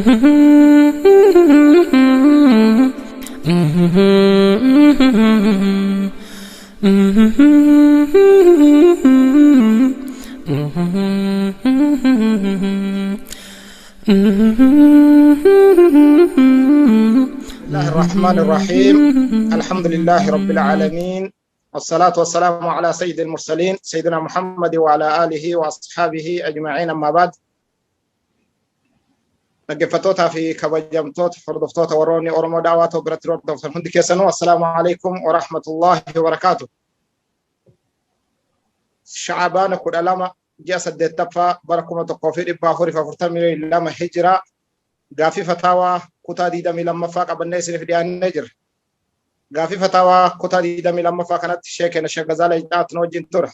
الله الرحمن الرحيم. الحمد لله رب العالمين، والصلاة والسلام على سيد المرسلين سيدنا محمد وعلى آله وأصحابه أجمعين. أما بعد، dhaggeeffattootaa fi kabajamtoota hordoftoota warroonni Oromoo daawwatoo biratti hordoftan hundi keessanuu, assalaamu alaikum wa rahmatullahi wa barakaatu. Sha'abaana 12, ji'a 8ffaa, bara 1442 hijiraa, gaafii fataawaa kutaa 22ffaa qabannee isiniif dhiyaannee jirra. Gaafii fataawaa kutaa 22ffaa kanatti sheekena Sheekh Gazaala Ijxaat nu wajjin tura.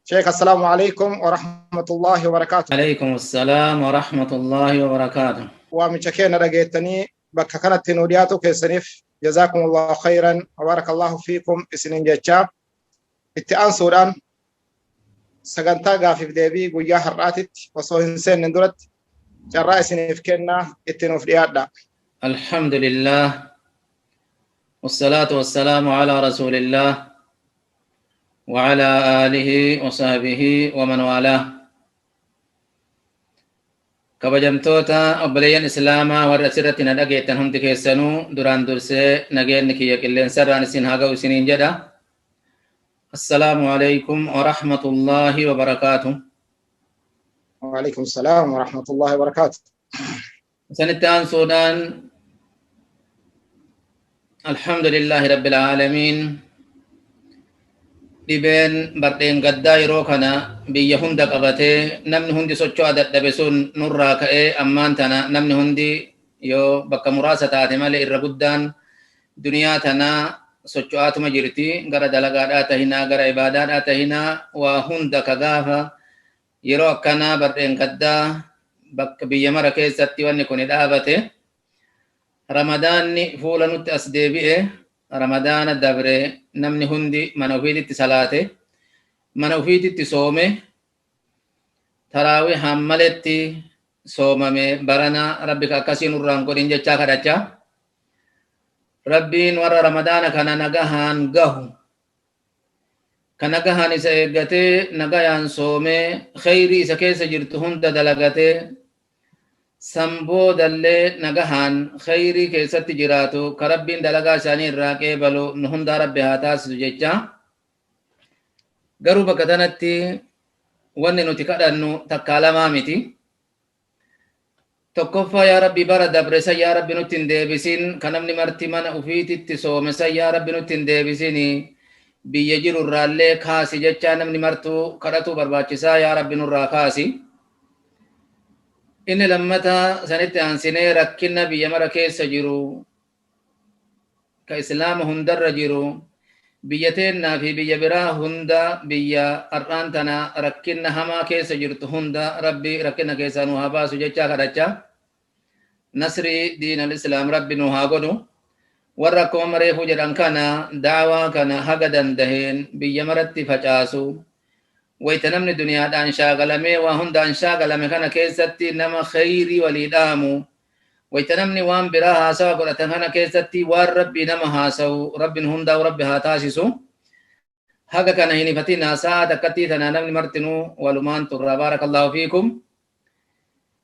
Sheekh, assalaamu alaikum wa rahmatullahi wa barakaatu. عليكم السلام ورحمة الله وبركاته. Waamicha keenya dhageettanii bakka kanatti nu dhiyaatu keessaniif jazaakum allahu khayran wa barakallahu fiikum isinin jechaa, itti aansuudhaan sagantaa gaafiif deebii guyyaa har'aatitti osoo hin seenne duratti carraa isiniif kennaa, itti nuuf dhiyaadha. الحمد لله والصلاة والسلام على رسول الله وعلى آله وصحبه ومن والاه. Kabajamtoota obboleeyyan islaamaa warra asirratti na dhageettan hundi keessanuu, duraan dursee nageenyi kiyya qilleensarraan isin haa ga'u isiniin jedha. Assalaamu alaikum wa rahmatullaahi wa barakaatu. وعليكم السلام ورحمة الله وبركاته. Isanitti aansuudhaan, alhamdulillahi rabbil aalamiin, dhibeen bardheen gaddaa yeroo kana biyya hunda qabatee namni hundi socho'a dadhabe sun nurraa ka'ee, ammaan tana namni hundi yoo bakka muraasa taate malee irra guddaan duniyaa tanaa socho'aatuma jirti. Gara dalagaadhaa tahinaa, gara ibaadaadhaa tahinaa, waa hunda ka gaafa yeroo akkanaa bardheen gaddaa bakka biyya mara keessatti wanni kun dhaabate. Ramadaanni fuula nutti as deebi'e. Ramadaana dabre namni hundi mana ofiititti salaate, mana ofiititti soome, taraawii hammaletti soomame. Barana Rabbi ka akkasii nurraan godhin jechaa kadhachaa, Rabbiin warra Ramadaana kana nagahaan gahu, ka nagahaan isa eeggatee nagayaan soomee kheyrii isa keessa jirtu hunda dalagatee san boodallee nagahaan kheyrii keessatti jiraatu, ka Rabbiin dalagaa isaanii irraa qeebalu nu hundaa Rabbi haa taasisu jecha. Garuu bakka tanatti wanni nuti kadhannu takkaa lamaa miti. Tokkoffaa, yaa Rabbi, bara dabre san yaa Rabbi nutti hin deebisin. Ka namni marti mana ufiititti soome san yaa Rabbi nutti hin deebisin, biyya jiru irraallee kaasi jechaa namni martuu kadhatuu barbaachisaa. Yaa Rabbi, nurraa kaasi. Inni lammataa, sanitti aansinee rakkina biyya mara keessa jiru, ka islaama hundarra jiru, biyya teennaa fi biyya biraa hunda, biyya har'aan tana rakkina hamaa keessa jirtu hunda Rabbi rakkina keessaa nu haa baasu jechaa kadhachaa, nasrii diin al-islaam Rabbi nu haa godhu. Warra akkuma mareefuu jedhan kana daawaa kana haga dandaheen biyya maratti facaasu, wayta namni duniyaadhaan shaagalamee waa hundaan shaagalame kana keessatti nama kheyrii walii dhaamu, wayta namni waan biraa haasawa godhatan kana keessatti waan Rabbii nama haasawu, Rabbin hundaa'u Rabbi haa taasisu. Haga kana hin ifatin, sa'a takkattii tana namni martinuu walumaan turra. Baarakallaahu fiikum.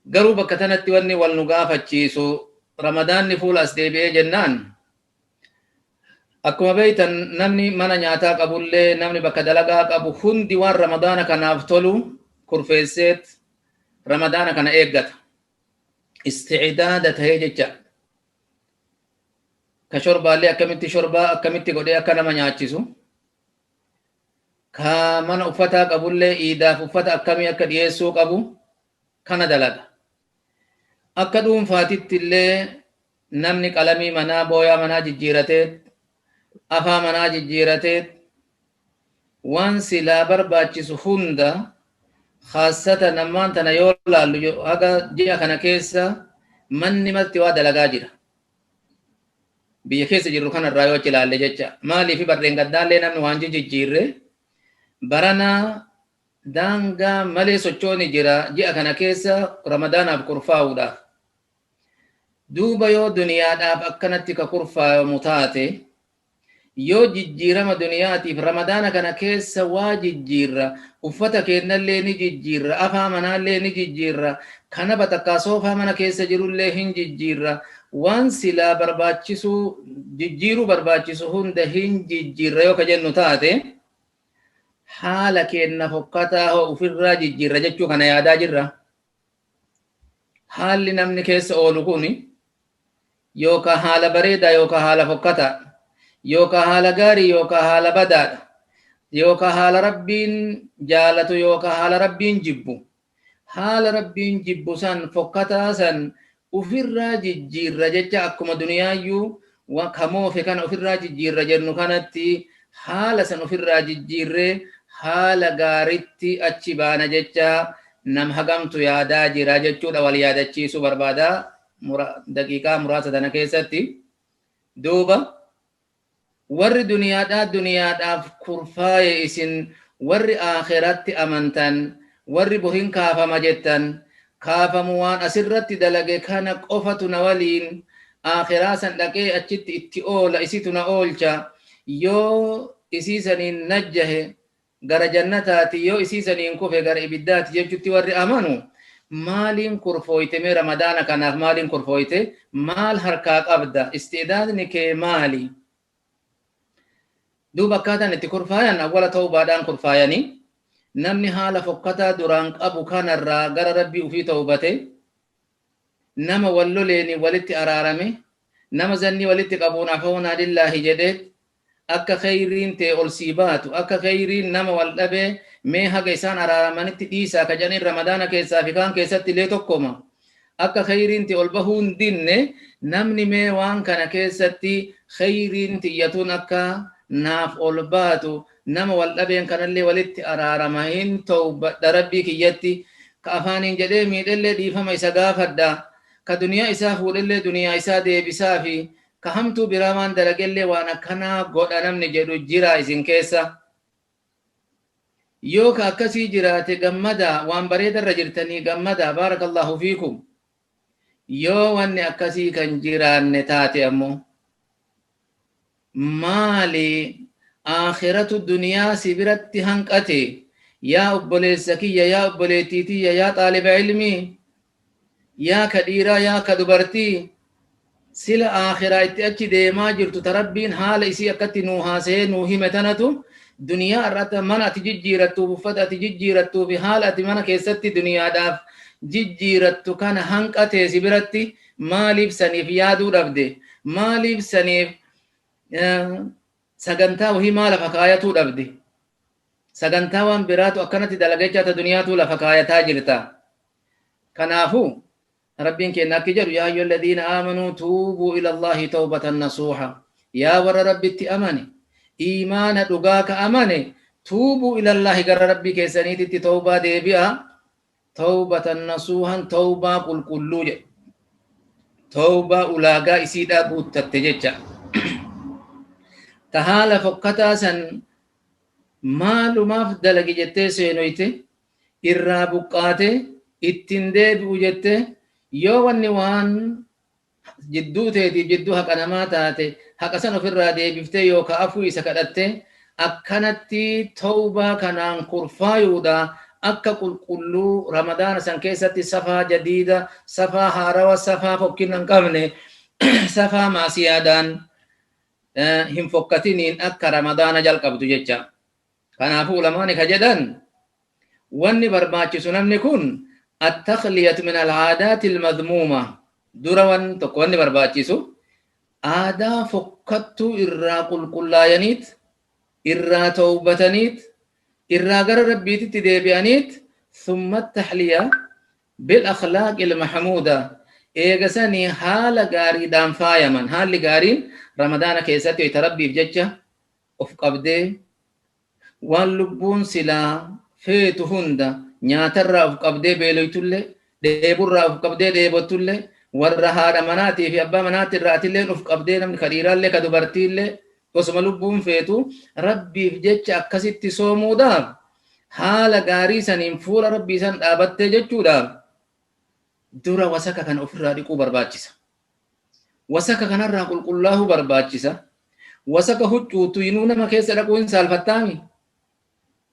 Garuu bakka tanatti wanni wal nu gaafachiisu, Ramadaanni fuula as deebi'ee jennaan, akkuma beeytan namni mana nyaataa qabullee, namni bakka dalagaa qabu hundi waan Ramadaana kanaaf tolu kurfeesseet Ramadaana kana eeggata, isticdaada tahee jecha. Ka shorbaallee akkamitti shorbaa akkamitti godhee akka nama nyaachisu, ka mana uffataa qabullee iidaaf uffata akkamii akka dhiyeessuu qabu kana dalaga. Akka dhuunfaatitti illee namni qalamii manaa, booyaa manaa jijjiiratee, afaa manaa jijjiiratee, waan silaa barbaachisu hunda. Khaasata namaan tana yoo laallu, haga ji'a kana keessa manni marti waa dalagaa jira. Biyya keessa jirru kanarraa yoo achi ilaalle jecha. Maaliif? Barreen gaddaallee namni waan jijjiirre, barana daangaa malee sochooni jira ji'a kana keessa Ramadaanaaf kurfaa'uudhaaf. Duuba yoo duniyaadhaaf akkanatti ka kurfaayamu taate, yoo jijjiirama duniyaatiif Ramadaana kana keessa waa jijjiirra, uffata keennallee ni jijjiirra, afaa manaallee ni jijjiirra, kanaba takkaa soofaa mana keessa jirullee hin jijjiirra, waan silaa barbaachisuu jijjiiruu barbaachisu hunda hin jijjiirra yoo ka jennu taate, haala keenna fokkataa hoo ufirraa jijjiirra jechuu kana yaadaa jirra. Haalli namni keessa oolu kun yookaan haala bareedaa yookaan haala fokkataa, yookaan haala gaarii yookaan haala badaadha, yookaan haala Rabbiin jaalatu yookaan haala Rabbiin jibbu. Haala Rabbiin jibbu san fokkataa san ufirraa jijjiirra jecha akkuma duniyaayyuu ka moofe kana ofirraa jijjiirra jennu kanatti haala san ofirraa jijjiirree haala gaaritti achi baana jecha nam hagamtu yaadaa jira jechuudha. Wal yaadachiisuu barbaada daqiiqaa muraasa tana keessatti. Duuba warri duniyaadhaa duniyaadhaaf kurfaaye, isin warri aakhiraatti amantan, warri bohin kaafama jettan, kaafamu waan asirratti dalage kana qofatu na waliin aakhiraa san dhaqee achitti itti oola, isitu na oolcha, yoo isii saniin najjahe gara jannataati, yoo isii saniin kufe gara ibiddaati jechutti warri amanu, maaliin kurfooyte mee Ramadaana kanaaf? Maaliin kurfooyte? Maal harkaa qabda? Isti'daadni kee maali? Duuba akkaataan itti kurfaayan, awwala tawbaadhaan kurfaayanii, namni haala fokkataa duraan qabu kanarraa gara Rabbii ufii tawbate, nama wal loleeni walitti araarame, nama zannii walitti qabuun afoonaa lillaahi jedheet, akka kheyriin tee ol sii baatu, akka kheyriin nama wal dhabee mee haga isaan araaramanitti dhiisaa ka jedhaniin Ramadaana keessaa fi kaan keessatti illee tokkoma, akka kheyriin tee ol bahuu hin dinne, namni mee waan kana keessatti kheyriin tiyyatuun akka naaf ol baatu, nama wal dhabeen kanallee walitti araarama, hin towbadha, Rabbii kiyyatti ka afaaniin jedhee miidhellee dhiifama isa gaafadha, ka duniyaa isaa fuudhellee duniyaa isaa deebisaa fi ka hamtuu biraa waan dalagellee waan akkanaa godha namni jedhu jira isin keessa. Yoo ka akkasii jiraate gammadaa, waan bareedarra jirtanii gammadaa, baarakallahu fiikum. Yoo wanni akkasii kan jiraanne taate ammoo, maali aakhiratu duniyaa si biratti hanqate? Yaa obboleessa kiyya, yaa obboleettii tiyya, yaa xaaliba ilmii, yaa ka dhiiraa, yaa ka dubartii, sila aakhiraa itti achi deemaa jirtu ta Rabbiin haala isii akkatti nuu haasa'ee nuu hime tanatu duniyaa irratti mana ati jijjiirattuuf, uffata ati jijjiirattuu fi haala ati mana keessatti duniyaadhaaf jijjiirattu kana hanqatee si biratti, maaliif saniif yaaduu dhabde? Maaliif saniif sagantaa wahii maa lafa kaayatuu dhabde? Sagantaa waan biraatu akkanatti dalagachaa ta duniyaatu lafa kaayataa jirta. Kanaafuu Rabbiin keenya akki jedhu: yaa ayyuha alladhiina aamanuu tuubuu ila Allaahi tawbatan nasuuha. Yaa warra Rabbitti amane, iimaana dhugaa ka amane, tuubuu ila Allaahi, gara Rabbii keessaniititti tawbaa deebi'a, tawbatan nasuuhan, tawbaa qulqulluu jedhe, tawbaa ulaagaa isiidhaa guuttatte jecha. Ta haala fokkataa san maalumaaf dalage jettee seenoyte irraa buqqaate ittiin deebi'u jette, yoo wanni waan jidduu teetiif jidduu haqa namaa taate haqa san ofirraa deebiftee yookaan afuu isa kadhatte, akkanatti tawbaa kanaan kurfaayuudha, akka qulqulluu Ramadaana san keessatti safaa jadiida, safaa haarawa, safaa fokkina hin qabne, safaa maasiyaadhaan hin fokkatiniin akka Ramadaana jalqabdu jecha. Kanaafuu ulamaani ka jedhan, wanni barbaachisu namni kun attakhliyatu min al'aadaati almadmuuma, dura wan tokko wanni barbaachisu aadaa fokkattuu irraa qulqullaayaniit, irraa tawbataniit, irraa gara Rabbiititti deebi'aniit, thumma tahliya bil akhlaaqi almahmuuda, eega sanii haala gaariidhaan faayaman. Haalli gaariin Ramadaana keessatti wayta Rabbiif jecha of qabdee waan lubbuun silaa feetu hunda nyaatarraa of qabdee beeloytullee, dheeburraa of qabdee dheebottullee, warra haadha manaatii fi abbaa manaatti irraa atilleen of qabdee, namni ka dhiiraallee ka dubartiillee osuma lubbuun feetu Rabbiif jecha akkasitti soomuudhaaf haala gaarii saniin fuula Rabbii san dhaabattee jechuudhaaf, dura wasaka kana ofirraa dhiquu barbaachisa. Wasaka kanarraa qulqullaahuu barbaachisa. Wasaka huccuutu inuu nama keessa dhaquu hin saalfattaami.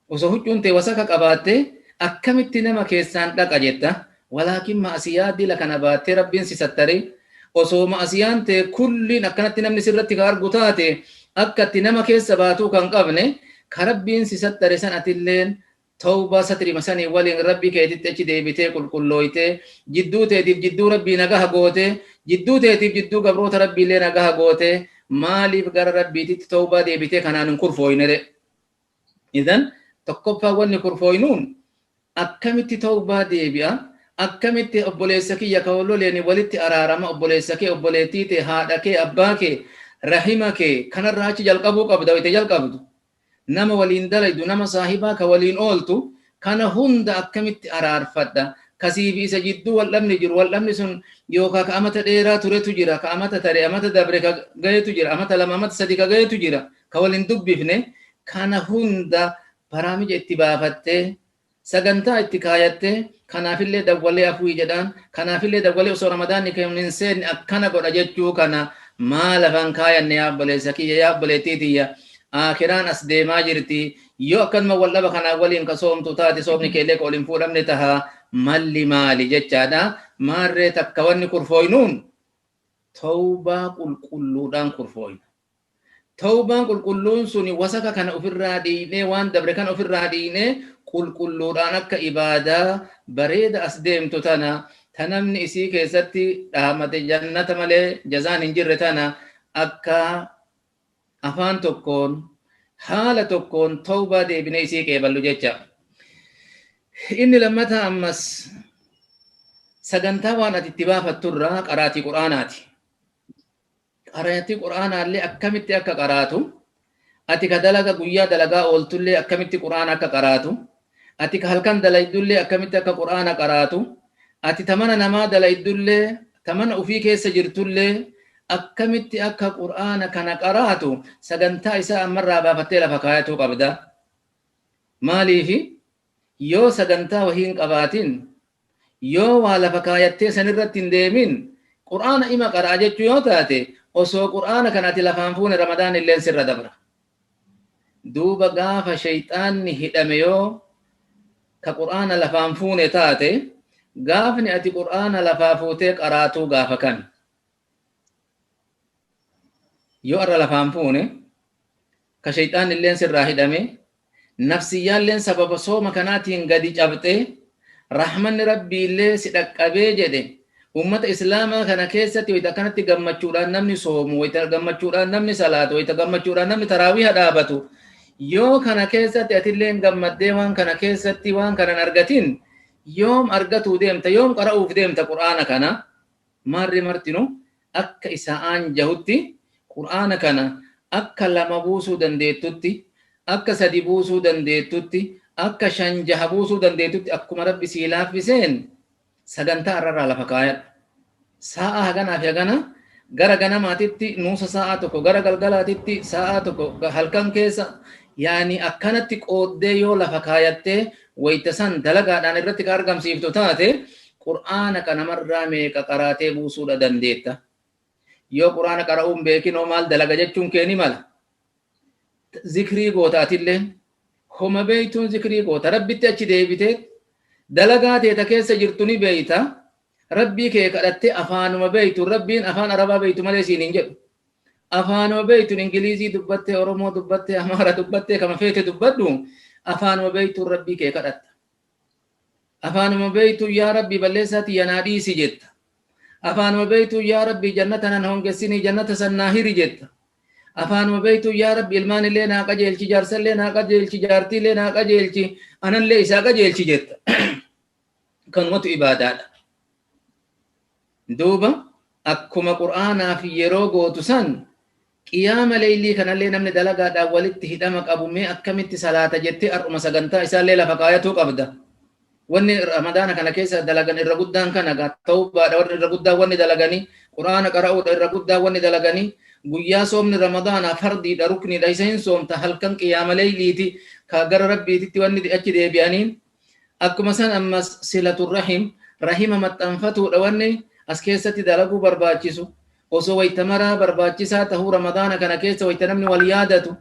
Osoo huccuun tee wasaka qabaattee akkamitti nama keessaan dhaqa jetta. Walaakin ma'asiyaa dila kana baattee Rabbiin si sattaree osoo ma'asiyaan tee kulliin akkanatti namni sirratti ka argu taate akka itti nama keessa baatuu kan qabne ka Rabbiin si sattare san atilleen tawbaa satrima sanii waliin Rabbii keetitti achi deebitee qulqullooytee jidduu teetiif jidduu Rabbii nagaha gootee jidduu teetiif jidduu gabroota Rabbiillee nagaha gootee maaliif gara Rabbiititti tawbaa deebitee kanaan hin kurfooynere? Idan tokkoffaa wanni kurfooynuun akkamitti tawbaa deebi'a, akkamitti obboleessa kiyya ka wal loleeni walitti araarama, obboleessa kee, obboleettii tee, haadha kee, abbaa kee, rahima kee kanarraa achi jalqabuu qabda wayita jalqabdu. Nama waliin dalaydu, nama saahibaa ka waliin ooltu kana hunda akkamitti araarfadha. Kasii fi isa jidduu wal dhabni jiru, wal dhabni sun yookaa ka amata dheeraa turetu jira, ka amata tare, amata dabre ka gahetu jira, amata lama, amata sadi ka gahetu jira, ka wal hin dubbifne kana hunda baraamija itti baafattee sagantaa itti kaayattee kanaafillee dawwalee afuuyi jedhaan, kanaafillee dawwalee osoo Ramadaanni kan hin seenne akkana godha jechuu kana maa lafan kaayanne? Yaa obboleessa kiyya, yaa obboleettii tiyya, aakiraan as deemaa jirti. Yoo akkanuma wal dhaba kanaan waliin ka soomtu taate soomni keellee ka ol hin fuudhamne taha. Malli maali jechaadha. Maarree takka wanni kurfooynuun tawbaa qulqulluudhaan kurfooyna. Tawbaan qulqulluun suni wasaka kana ofirraa dhiiynee, waan dabre kana ofirraa dhiiynee, qulqulluudhaan akka ibaadaa bareeda as deemtu tana, ta namni isii keessatti dhaamate jannata malee jazaan hin jirre tana, akka afaan tokkoon haala tokkoon tawbaa deebinee isii qeeballu jecha. Inni lammataa ammas sagantaa waan ati itti baafatturraa qaraatii Qur'aanaati. Qaraatii Qur'aanaallee akkamitti akka qaraatu, ati ka dalaga guyyaa dalagaa ooltullee akkamitti Qur'aana akka qaraatu, ati ka halkan dalaydullee akkamitti akka Qur'aana qaraatu, ati ta mana namaa dalaydullee, ta mana ufii keessa jirtullee akkamitti akka Qur'aana kana qaraatu sagantaa isaa ammarraa baafattee lafa kaayatuu qabda. Maaliifi yoo sagantaa wahii hin qabaatin, yoo waa lafa kaayattee sanirratti hin deemin, Qur'aana ima qara'a jechuu yoo taate, osoo Qur'aana kana ati lafaan fuune Ramadaan illeen sirra dabra. Duuba gaafa sheyxaanni hidhame yoo ka Qur'aana lafaan fuune taate, gaafni ati Qur'aana lafaa fuutee qaraatuu gaafa kami? Yoo arra lafaan fuune ka sheyxaanni illeen sirraa hidhame, nafsiyyaalleen sababa sooma kanaatiin gadi cabxe, rahmanni Rabbiillee si dhaqqabee jedhe, ummata Islaamaa kana keessatti wayita akkanatti gammachuudhaan namni soomu, wayita gammachuudhaan namni salaatu, wayita gammachuudhaan namni taraawiha dhaabatu, yoo kana keessatti atilleen gammaddee waan kana keessatti waan kana hin argatin, yoom argatuu deemta? Yoom qara'uuf deemta Qur'aana kana? Maarree martinu akka isa'aan jahutti Qur'aana kana akka lama buusuu dandeettutti, akka sadi buusuu dandeettutti, akka shan jaha buusuu dandeettutti, akkuma Rabbi sii laaffiseen sagantaa arrarraa lafa kaayadhu. Saa'aa haganaa fi hagana gara ganamaatitti nuusa saa'aa tokko, gara galgalaatitti saa'aa tokko, halkan keessa yaani akkanatti qooddee yoo lafa kaayattee wayta san dalagaadhaan irratti ka argamsiiftu taate, Qur'aana kanamarraa meeqa qaraatee buusuudha dandeetta. Yoo Qur'aana qara'uu hin beekin hoo maal dalaga jechuun kee ni mala. Zikrii goota atilleen. Homa beeytuun zikrii goota. Rabbitti achi deebitee dalagaa teeta keessa jirtu ni beeyta. Rabbii kee kadhattee afaanuma beeytu, Rabbiin afaan Arabaa beeytu malee siin hin jedhu. Afaanuma beeytuun Ingiliizii dubbattee, Oromoo dubbattee, Amaara dubbattee, kama feete dubbadhu, afaanuma beeytuun Rabbii kee kadhatta. Afaanuma beeytuun yaa Rabbii balleessaa tiyya naa dhiisi jetta. Afaanuma beeytuun yaa Rabbii jannata nan hongessinii jannata san naa hiri jetta. Afaanuma beeytuun yaa Rabbi ilmaan illee naa qajeelchi, jaarsa illee naa qajeelchi, jaartii illee naa qajeelchi, anallee isaa qajeelchi jetta. Kanumatu ibaadaadha. Duuba akkuma Qur'aanaaf yeroo gootu san qiyaama leeylii kanallee namni dalagaadhaan walitti hidhama qabu mee akkamitti salaata jettee har'uma sagantaa isaallee lafa kaayatuu qabda. Wanni Ramadaana kana keessa dalagan irra guddaan kana gaa tawbaadha, warri irra guddaan wanni dalaganii Qur'aana qara'uudha, irra guddaan wanni dalaganii guyyaa soomni Ramadaanaa fardiidha, rukniidha, isa hin soomta, halkan qiyaama leeyliiti ka gara Rabbiititti wanni achi deebi'aniin. Akkuma san ammas silatur rahim, rahima maxxanfatuudha wanni as keessatti dalaguu barbaachisu. Osoo wayta maraa barbaachisaa tahuu Ramadaana kana keessa wayta namni wal yaadatu,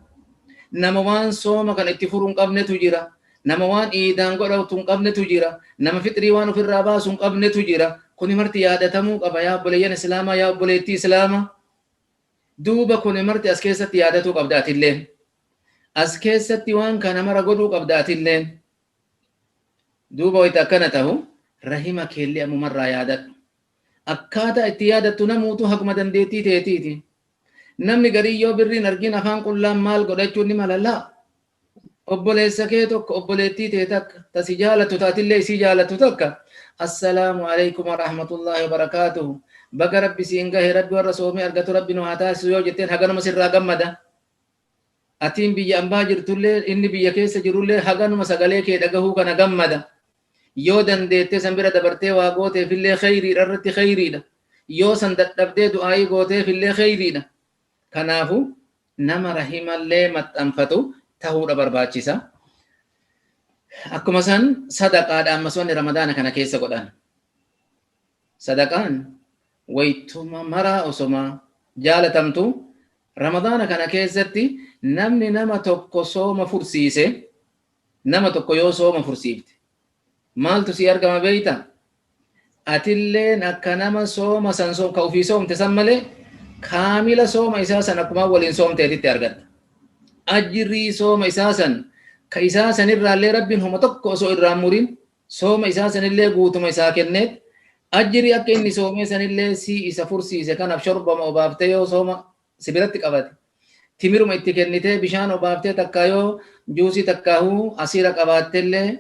nama waan sooma kana itti furu hin qabnetu jira. Nama waan iidaan godhatu hin qabnetu jira. Nama fixrii waan ofirraa baasu hin qabnetu jira. Kuni marti yaadatamuu qaba yaa obboleeyyan Islaamaa, yaa obboleettii Islaamaa. Duuba kuni marti as keessatti yaadatuu qabda atilleen. As keessatti waan kana mara godhuu qabda atilleen. Duuba wayta akkana tahu rahima keellee ammumarraa yaadadhu. Akkaataa itti yaadattu namuutu haguma dandeettii teetiiti. Namni garii yoo birriin argin afaan qullaan maal godhachuun ni mala laa. Obboleessa kee tokko, obboleettii tee takka, ta si jaalattu, ta atillee isii jaalattu takka, Assalaamu aleykum warahmatullaahi wabarakaatuhu, baga Rabbi siin gahe, Rabbi warra soomee argatu Rabbi nu haa taasisu yoo jetteen haganuma sirraa gammada. Atiin biyya ambaa jirtullee, inni biyya keessa jirullee haganuma sagalee kee dhagahuu kana gammada. Yoo dandeettee san bira dabartee waa gooteefillee kheyriidha irratti kheyriidha. Yoo san dadhabdee du'aa'ii gooteefillee kheyriidha. Kanaafu nama rahimallee maxxanfatu tahuudha barbaachisa. Akkuma san sadaqaadha ammas wanni Ramadaana kana keessa godhan. Sadaqaan waytuma maraa osoma jaalatamtu Ramadaana kana keessatti namni nama tokko sooma fursiise, nama tokko yoo sooma fursiifte maaltu sii argama beeyta? Atilleen akka nama sooma san ka ofii soomte san malee kaamila sooma isaa san akkuma waliin soomteetitti argatta. Ajrii sooma isaa san ka isaa sanirraallee Rabbiin homa tokko osoo irraa murin sooma isaa sanillee guutuma isaa kenneet ajrii akka inni soomee sanillee sii isa fursiise kanaaf shorbama obaaftee yoo sooma si biratti qabate timiruma itti kennitee bishaan obaaftee takkaa yoo juusii takkaahuu asiira qabaattellee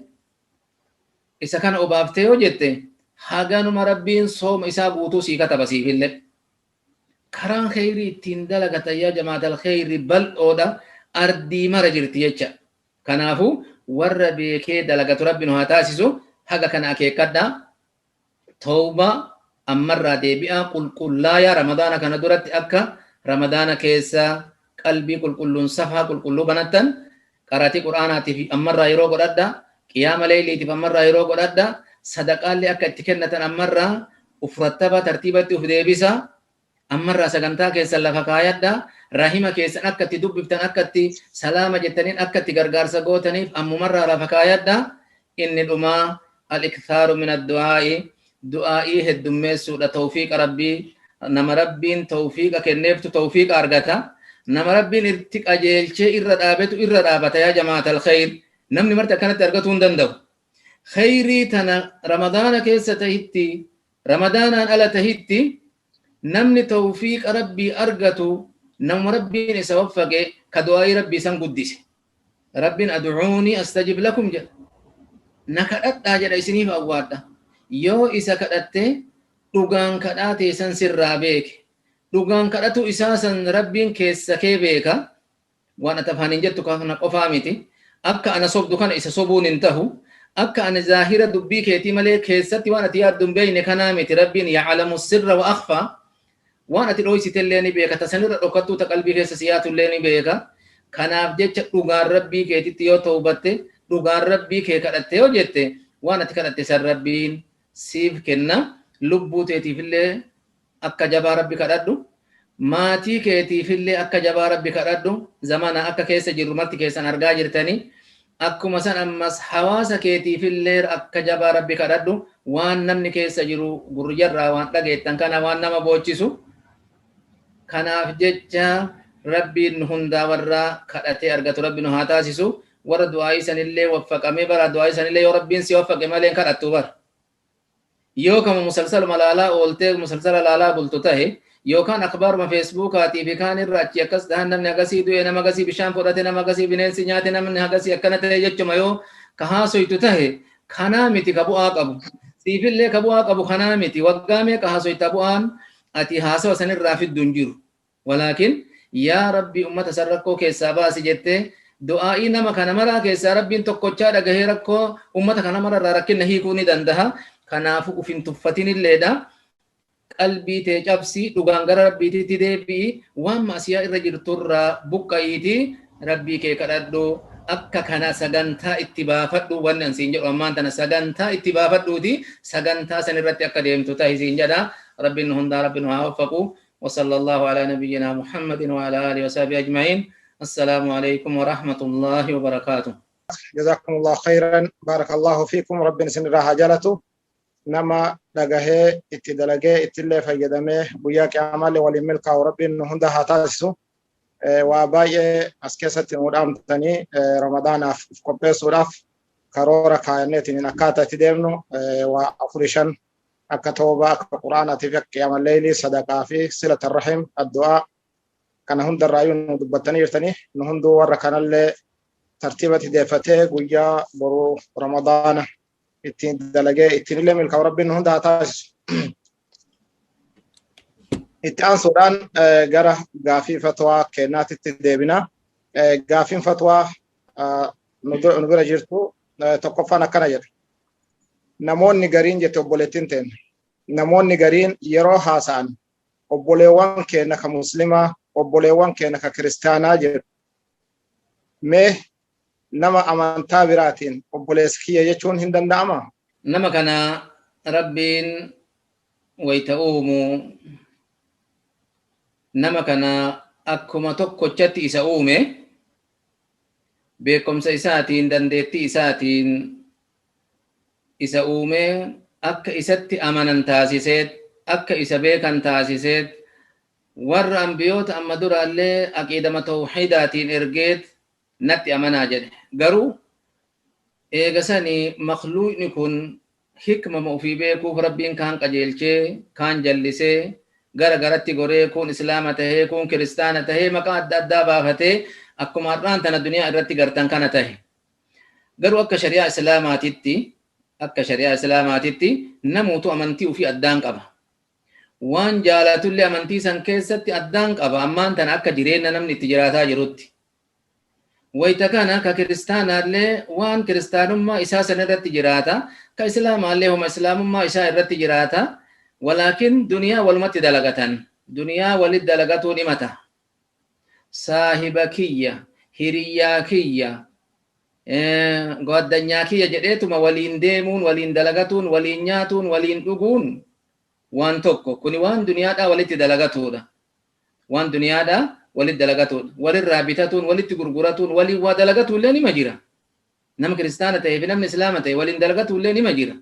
isa kana obaaftee yoo jette haganuma Rabbiin sooma isaa guutuu sii kataba siifillee. Karaan kheyrii ittiin dalagatan yaa jamaatal kheyri bal'oodha, ardii mara jirti jecha. Kanaafuu warra beekee dalagatu Rabbi nu haa taasisu. Haga kana akeekkadhaa. Tawbaa ammarraa deebi'aa qulqullaayaa Ramadaana kana duratti akka Ramadaana keessa qalbii qulqulluun safhaa qulqulluu banattan. Qaraatii Qur'aanaatiif ammarraa yeroo godhadha, qiyaama leeyliitiif ammarraa yeroo godhadha, sadaqaallee akka itti kennatan ammarraa uf rattaba, tartiibatti uf deebisa, ammarraa sagantaa keessan lafa kaayadha, rahima keessan akka itti dubbiftan, akka itti salaama jettaniin, akka itti gargaarsa gootaniif ammumarraa lafa kaayadha. Inni dhumaa al-ikthaaru min ad-du'aa'i, du'aa'ii heddummeessuudha. Tawfiiqa Rabbii, nama Rabbiin tawfiiqa kenneeftu tawfiiqa argata. Nama Rabbiin itti qajeelchee irra dhaabetu irra dhaabata. Yaa jamaatal kheyr, namni marti akkanatti argatuu hin danda'u. Kheyrii tana Ramadaana keessa tahitti, Ramadaanaan ala tahitti, namni tawfiiqa Rabbii argatu namuma Rabbiin isa waffaqe ka du'aa'ii Rabbii san guddise. Rabbiin ad'uunii astajib lakum jedha. Na kadhadhaa jedha, isiniif awwaadha. Yoo isa kadhatte dhugaan kadhaa teessan sirraa beeke. Dhugaan kadhatu isaa san Rabbiin keessa kee beeka. Waan ati afaaniin jettu kana qofaa miti. Akka ana sobdu kana isa sobuun hin tahu. Akka ani zaahira dubbii keetii malee keessatti waan ati yaaddu hin beekne kanaa miti. Rabbiin ya'alamu sirra wa akhfaa. Waan ati dhooysitellee ni beeka, ta sanirra dhokattuu ta qalbii keessa si yaatullee ni beeka. Kanaaf jecha dhugaan Rabbii keetitti yoo tawbatte, dhugaan Rabbii kee kadhatte yoo jette, waan ati kadhatte san Rabbiin siif kenna. Lubbuu teetiifillee akka jabaa Rabbi kadhadhu. Maatii keetiifillee akka jabaa Rabbi kadhadhu. Zamana akka keessa jirru marti keessan argaa jirtanii. Akkuma san ammas hawaasa keetiifillee akka jabaa Rabbi kadhadhu. Waan namni keessa jiru gurrijarraa waan dhageettan kana waan nama boochisu. Kanaaf jecha Rabbiin nu hundaa warra kadhatee argatu Rabbi nu haa taasisu. Warra du'aa'ii sanillee waffaqamee bara du'aa'ii sanillee yoo Rabbiin si waffaqe malee hin kadhattu bara. Yoo kama musalsaluma laalaa ooltee musalsala laalaa bultu tahe, yookaan akhbaaruma feesbuukaatii fi kaan irra achii akkas tahan, namni hagasii du'e, nama hagasii bishaan fudhate, nama hagasii bineensi nyaate, namni hagasii akkana ta'e jechuma yoo ka haasoytu tahe, kanaa miti ka bu'aa qabu. Siifillee ka bu'aa qabu kanaa miti. Waggaa meeqa haasoyta, bu'aan ati haasawa sanirraa fiddu hin jiru. Walaakin yaa Rabbi ummata san rakkoo keessaa baasi jettee du'aa'ii nama kana maraa keessaa Rabbiin tokkochaa dhagahee rakkoo ummata kana mara irraa rakkinna hiikuu ni dandaha. Kanaafu uf hin tuffatinilleedha. Qalbii tee cabsi, dhugaan gara Rabbiititti deebi'i, waan ma'asiyaa irra jirturraa buqqa'iitii Rabbii kee kadhadhu. Akka kana sagantaa itti baafadhu. Wanni an siin jedhu ammaan tana sagantaa itti baafadhuuti sagantaa san irratti akka deemtu tahi siin jedha. Rabbiin nu hundaa Rabbi nu haa waffaqu. وصلى الله على نبينا محمد وعلى آله وصحبه أجمعين. السلام عليكم ورحمة الله وبركاته. جزاكم الله خيرا، بارك الله فيكم. ربنا سن راها جلته نما dhagahee itti dalagee ittillee fayyadamee guyyaa qiyamaalee waliin milkaa'u Rabbiin nu hunda haa taasisu. Waa baay'ee as keessatti nu dhaamtanii Ramadaanaaf qopheessuudhaaf karoora kaayanneetiin akkaataa itti deemnu waa afuri shan akka toobaa, akka quraanaatii fi akka qiyaamalleelii, sadaqaa fi silata rahim, addu'aa kana hundarraayyuu nu dubbattanii jirtanii. Nu hunduu warra kanallee tartiibatti deeffatee guyyaa boruu Ramadaana ittiin dalagee ittiin illee milkaa'u Rabbiin nu hunda haa taasisu. Itti aansuudhaan gara gaafii fatwaa kennaatitti deebina. Gaafiin fatwaa nu bira jirtu tokkoffaan akkana jedha. Namoonni gariin, jette obboleettiin teenya. Namoonni gariin yeroo haasa'an obboleewwan keenya ka muslimaa, obboleewwan keenya ka kiristaanaa jedhu. Mee nama amantaa biraatiin obboleessa kiyya jechuun hin danda'amaa? Nama kana Rabbiin wayta uumu nama kana akkuma tokkochatti isa uume, beekumsa isaatiin, dandeettii isaatiin isa uume, akka isatti amanan taasiseet, akka isa beekan taasiseet, warra ambiyoota amma duraallee aqiidama tawxiidaatiin ergeet natti amanaa jedhe. Garuu eegasanii makluuqni kun hikmama ufii beekuuf Rabbiin kaan qajeelchee, kaan jallisee, gara garatti goree, kun islaama tahee, kun kiristaana tahee, maqaa adda addaa baafatee akkuma har'aan tana duniyaa irratti gartan kana tahe. Garuu akka shari'aa islaamaatitti namuutu amantii ufii addaan qaba. Waan jaalatullee amantii san keessatti addaan qaba. Ammaan tana akka jireenya namni itti jiraataa jirutti. Wayita kana ka kiristaanaallee waan kiristaanummaa isaa san irratti jiraata, ka islaamaallee homa islaamummaa isaa irratti jiraata. Walaakin duniyaa walumatti dalagatan, duniyaa walit dalagatuu dhimata. Saahiba kiyya, hiriyyaa kiyya, gwaaddanyaa kiyya jedheetuma waliin deemuun, waliin dalagatuun, waliin nyaatuun, waliin dhuguun waan tokko. Kuni waan duniyaadhaa walitti dalagatuudha. Waan duniyaadhaa walitti dalagatuudha. Walirraa bitatuun, walitti gurguratuun, waliin waa dalagatuullee nima jira. Nama kiristaana ta'ee fi namni islaama ta'e waliin dalagatuullee nima jira.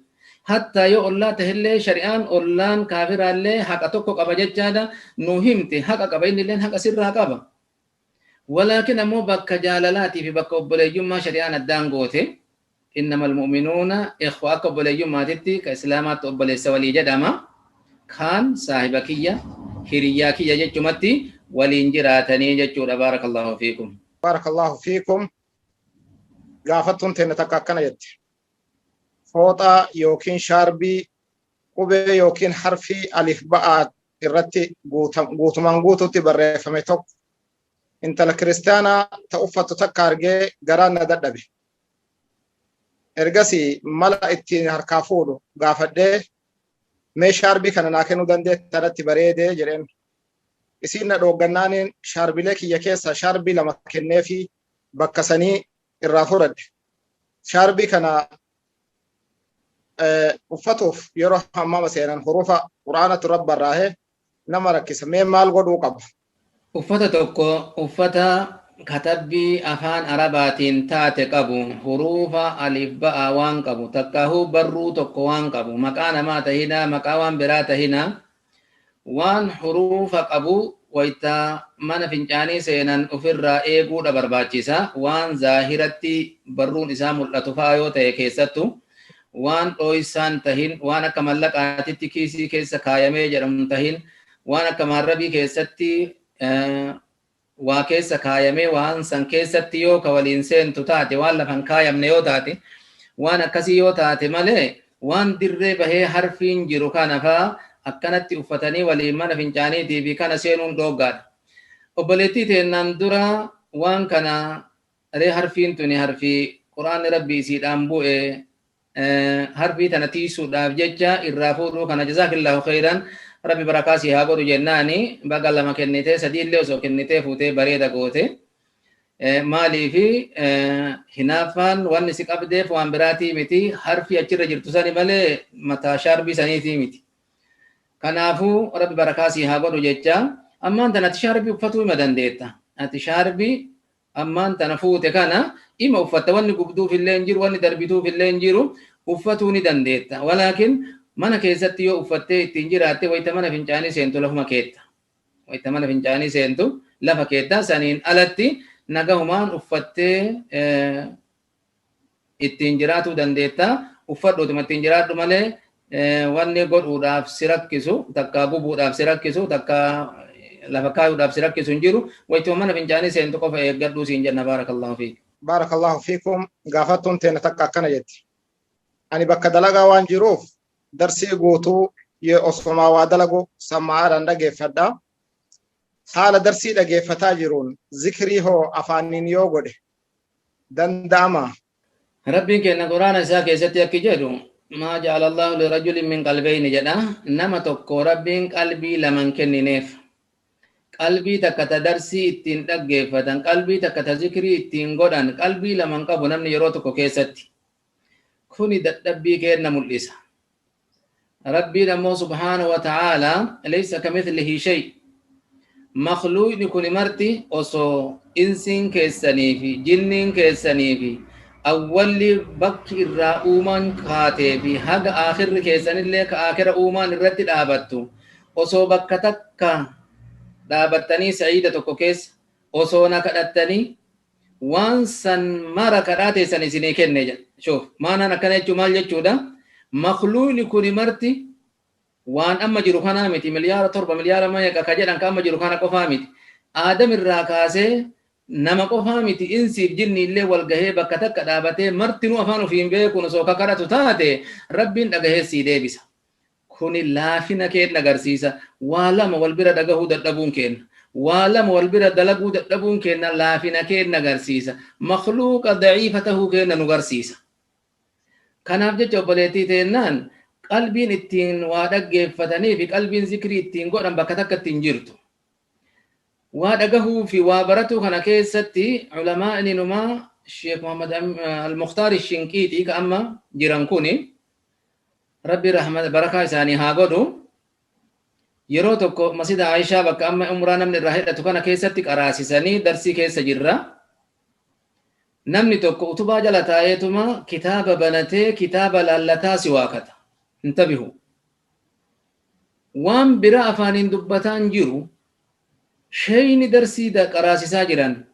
Hattaa yoo ollaa ta'ellee shari'aan ollaan kaafiraallee haqa tokko qaba jechaadha. Nu himte, haqa qaba, innilleen haqa sirraa qaba. Walaakin ammoo bakka jaalalaatii fi bakka obboleeyyummaa shari'aan addaan goote. إنما المؤمنون إخوة. Akka obboleeyyummaatitti ka islaamaatti obboleessa walii jedhama. Kaan saahiba kiyya, hiriyyaa kiyya jechumatti waliin jiraatanii jechuudha. بارك الله فيكم. بارك الله فيكم. Gaafattuun teenne takka akkana jette. Fooxaa yookiin shaarbii qubee yookiin harfii alif ba'aa irratti guutumaan guutuutti barreeffame tokko intala kiristaanaa ta uffattu takka argee garaan na dadhabe. Ergasii mala ittiin harkaa fuudhu gaafadhee, mee shaarbii kana naa kennuu dandeetta, irratti bareedee jedheen. Isiin na dhooggannaaniin shaarbilee kiyya keessaa shaarbii lama kenneefi bakka sanii irraa fudhadhe. Shaarbii kana uffatuuf yeroo hammama seenan hurufa quraanatu irra barraa'ee nama rakkisa. Mee maal godhuu qaba? Uffata tokko, uffata katabbii afaan Arabaatiin taate qabu, huruufa alif ba'a waan qabu, takkaahuu barruu tokko waan qabu, maqaa namaa tahinaa, maqaa waan biraa tahinaa, waan huruufa qabu waytaa mana fincaanii seenan ofirraa eeguudha barbaachisa. Waan zaahiratti barruun isaa mul'atu fa'aa yoo ta'e, keessattu waan dhooysaan tahin, waan akka mallaqaatitti kiisii keessa kaayamee jedhamu tahin, waan akka maarrabii keessatti waa keessa kaayamee waan san keessatti yoo ka waliin seentu taate, waan lafan kaayamne yoo taate, waan akkasii yoo taate malee, waan dirree bahee harfiin jiru kana faa akkanatti uffatanii waliin mana fincaaniitii fi kana seenuun dhooggaadha. Obboleettii teennaan dura waan kana ree harfiin tuni harfii quraanni Rabbii isiidhaan bu'e, harfii tana tiisuudhaaf jecha irraa fuudhuu kana جزاك الله خيرا, Rabbi barakaa si haa godhu jennaani. Baga lama kennitee, sadiillee osoo kennitee fuutee bareeda goote. Maaliifi hinaaffaan wanni si qabdeef waan biraatii miti, harfii achirra jirtu sani malee mataa shaarbii saniitii miti. Kanaafuu Rabbi barakaa sii haa godhu jecha ammaan tana ati shaarbii uffatuu ima dandeetta. Ati shaarbii ammaan tana fuute kana ima uffatta, wanni gubduuf illee hin jiru, wanni darbituuf illee hin jiru, uffatuu ni dandeetta. Walaakin mana keessatti yoo uffattee ittiin jiraatte, wayita mana fincaanii seentu lafuma keetta. Wayita mana fincaanii seentu lafa keetta. Saniin alatti nagahumaan uffattee ittiin jiraatuu dandeetta. Uffadhuutuma ittiin jiraadhu malee wanni godhuudhaaf si rakkisu takka, gubuudhaaf si rakkisu takka, lafa kaayuudhaaf si rakkisu hin jiru. Wayituma mana fincaanii seentu qofa eeggadhuu siin jenna. Baarakallahu fiik. Baarakallahu fiikum. Gaafattuun teena takka akkana jetti. Ani bakka dalagaa waan jiruuf darsii guutuu osomaa waa dalagu sammaa'aadhaan dhageeffadha. Haala darsii dhageeffataa jiruun zikrii hoo afaaniin yoo godhe danda'ama? Rabbiin kenna Quraana isaa keessatti akki jedhu: "Maa ja'ala Allahu lirajulin min qalbayni" jedha. Nama tokko Rabbiin qalbii laman kennineef. Qalbii takka ta darsii ittiin dhaggeeffatan, qalbii takka ta zikrii ittiin godhan, qalbii laman qabu namni yeroo tokko keessatti. Kuni dadhabbii kenna mul'isa. Rabbiin ammoo subhaanahu wa ta'aalaa laysa kamithlihi shay. Makhluuqni kun marti osoo insiin keessanii fi jinniin keessanii fi awwalli bakki irraa uumaan kaatee fi haga aakhirri keessanillee ka aakhira uumaan irratti dhaabattu osoo bakka takka dhaabattanii, sa'iida tokko keessa osoo na kadhattanii, waan san mara kadhaa teessan isinii kenne jedha. Shoof, maanaan akkana jechuu maal jechuudha? Makhluuqni kun marti waan amma jiru kanaa miti, 7 miliyaara miliyaara meeqa ka jedhan ka amma jiru kana qofaa miti. Aadam irraa kaasee nama qofaa miti, insiif jinni illee wal gahee bakka takka dhaabatee martinuu afaan ofiin beekuun osoo ka kadhatu taate, Rabbiin dhagahee sii deebisa. Kuni laafina keenya agarsiisa. Waa lama wal bira dhagahuu dadhabuun keenya, waa lama wal bira dalaguu dadhabuun keenya laafina keenya agarsiisa. Makhluuqa daciifa tahuu keenya nu garsiisa. Kanaaf jecha obboleettii teennaan, qalbiin ittiin waa dhaggeeffatanii fi qalbiin zikrii ittiin godhan bakka takka ittiin jirtu. Waa dhagahuu fi waa baratuu kana keessatti ulamaa'ni numaa Sheekh Muhammad Al-Mukhtaar Shinqiixii ka amma jiran kuni, Rabbi rahmata barakaa isaanii haa godhu, yeroo tokko masjida Aayishaa bakka amma umraa namni irraa hidhatu kana keessatti qaraasisanii darsii keessa jirra. Namni tokko utubaa jala taa'eetuma kitaaba banatee kitaaba laallataa si waakata. Intabihu. Waan biraa afaaniin dubbataan jiru, sheeyni darsii qaraasisaa jiran.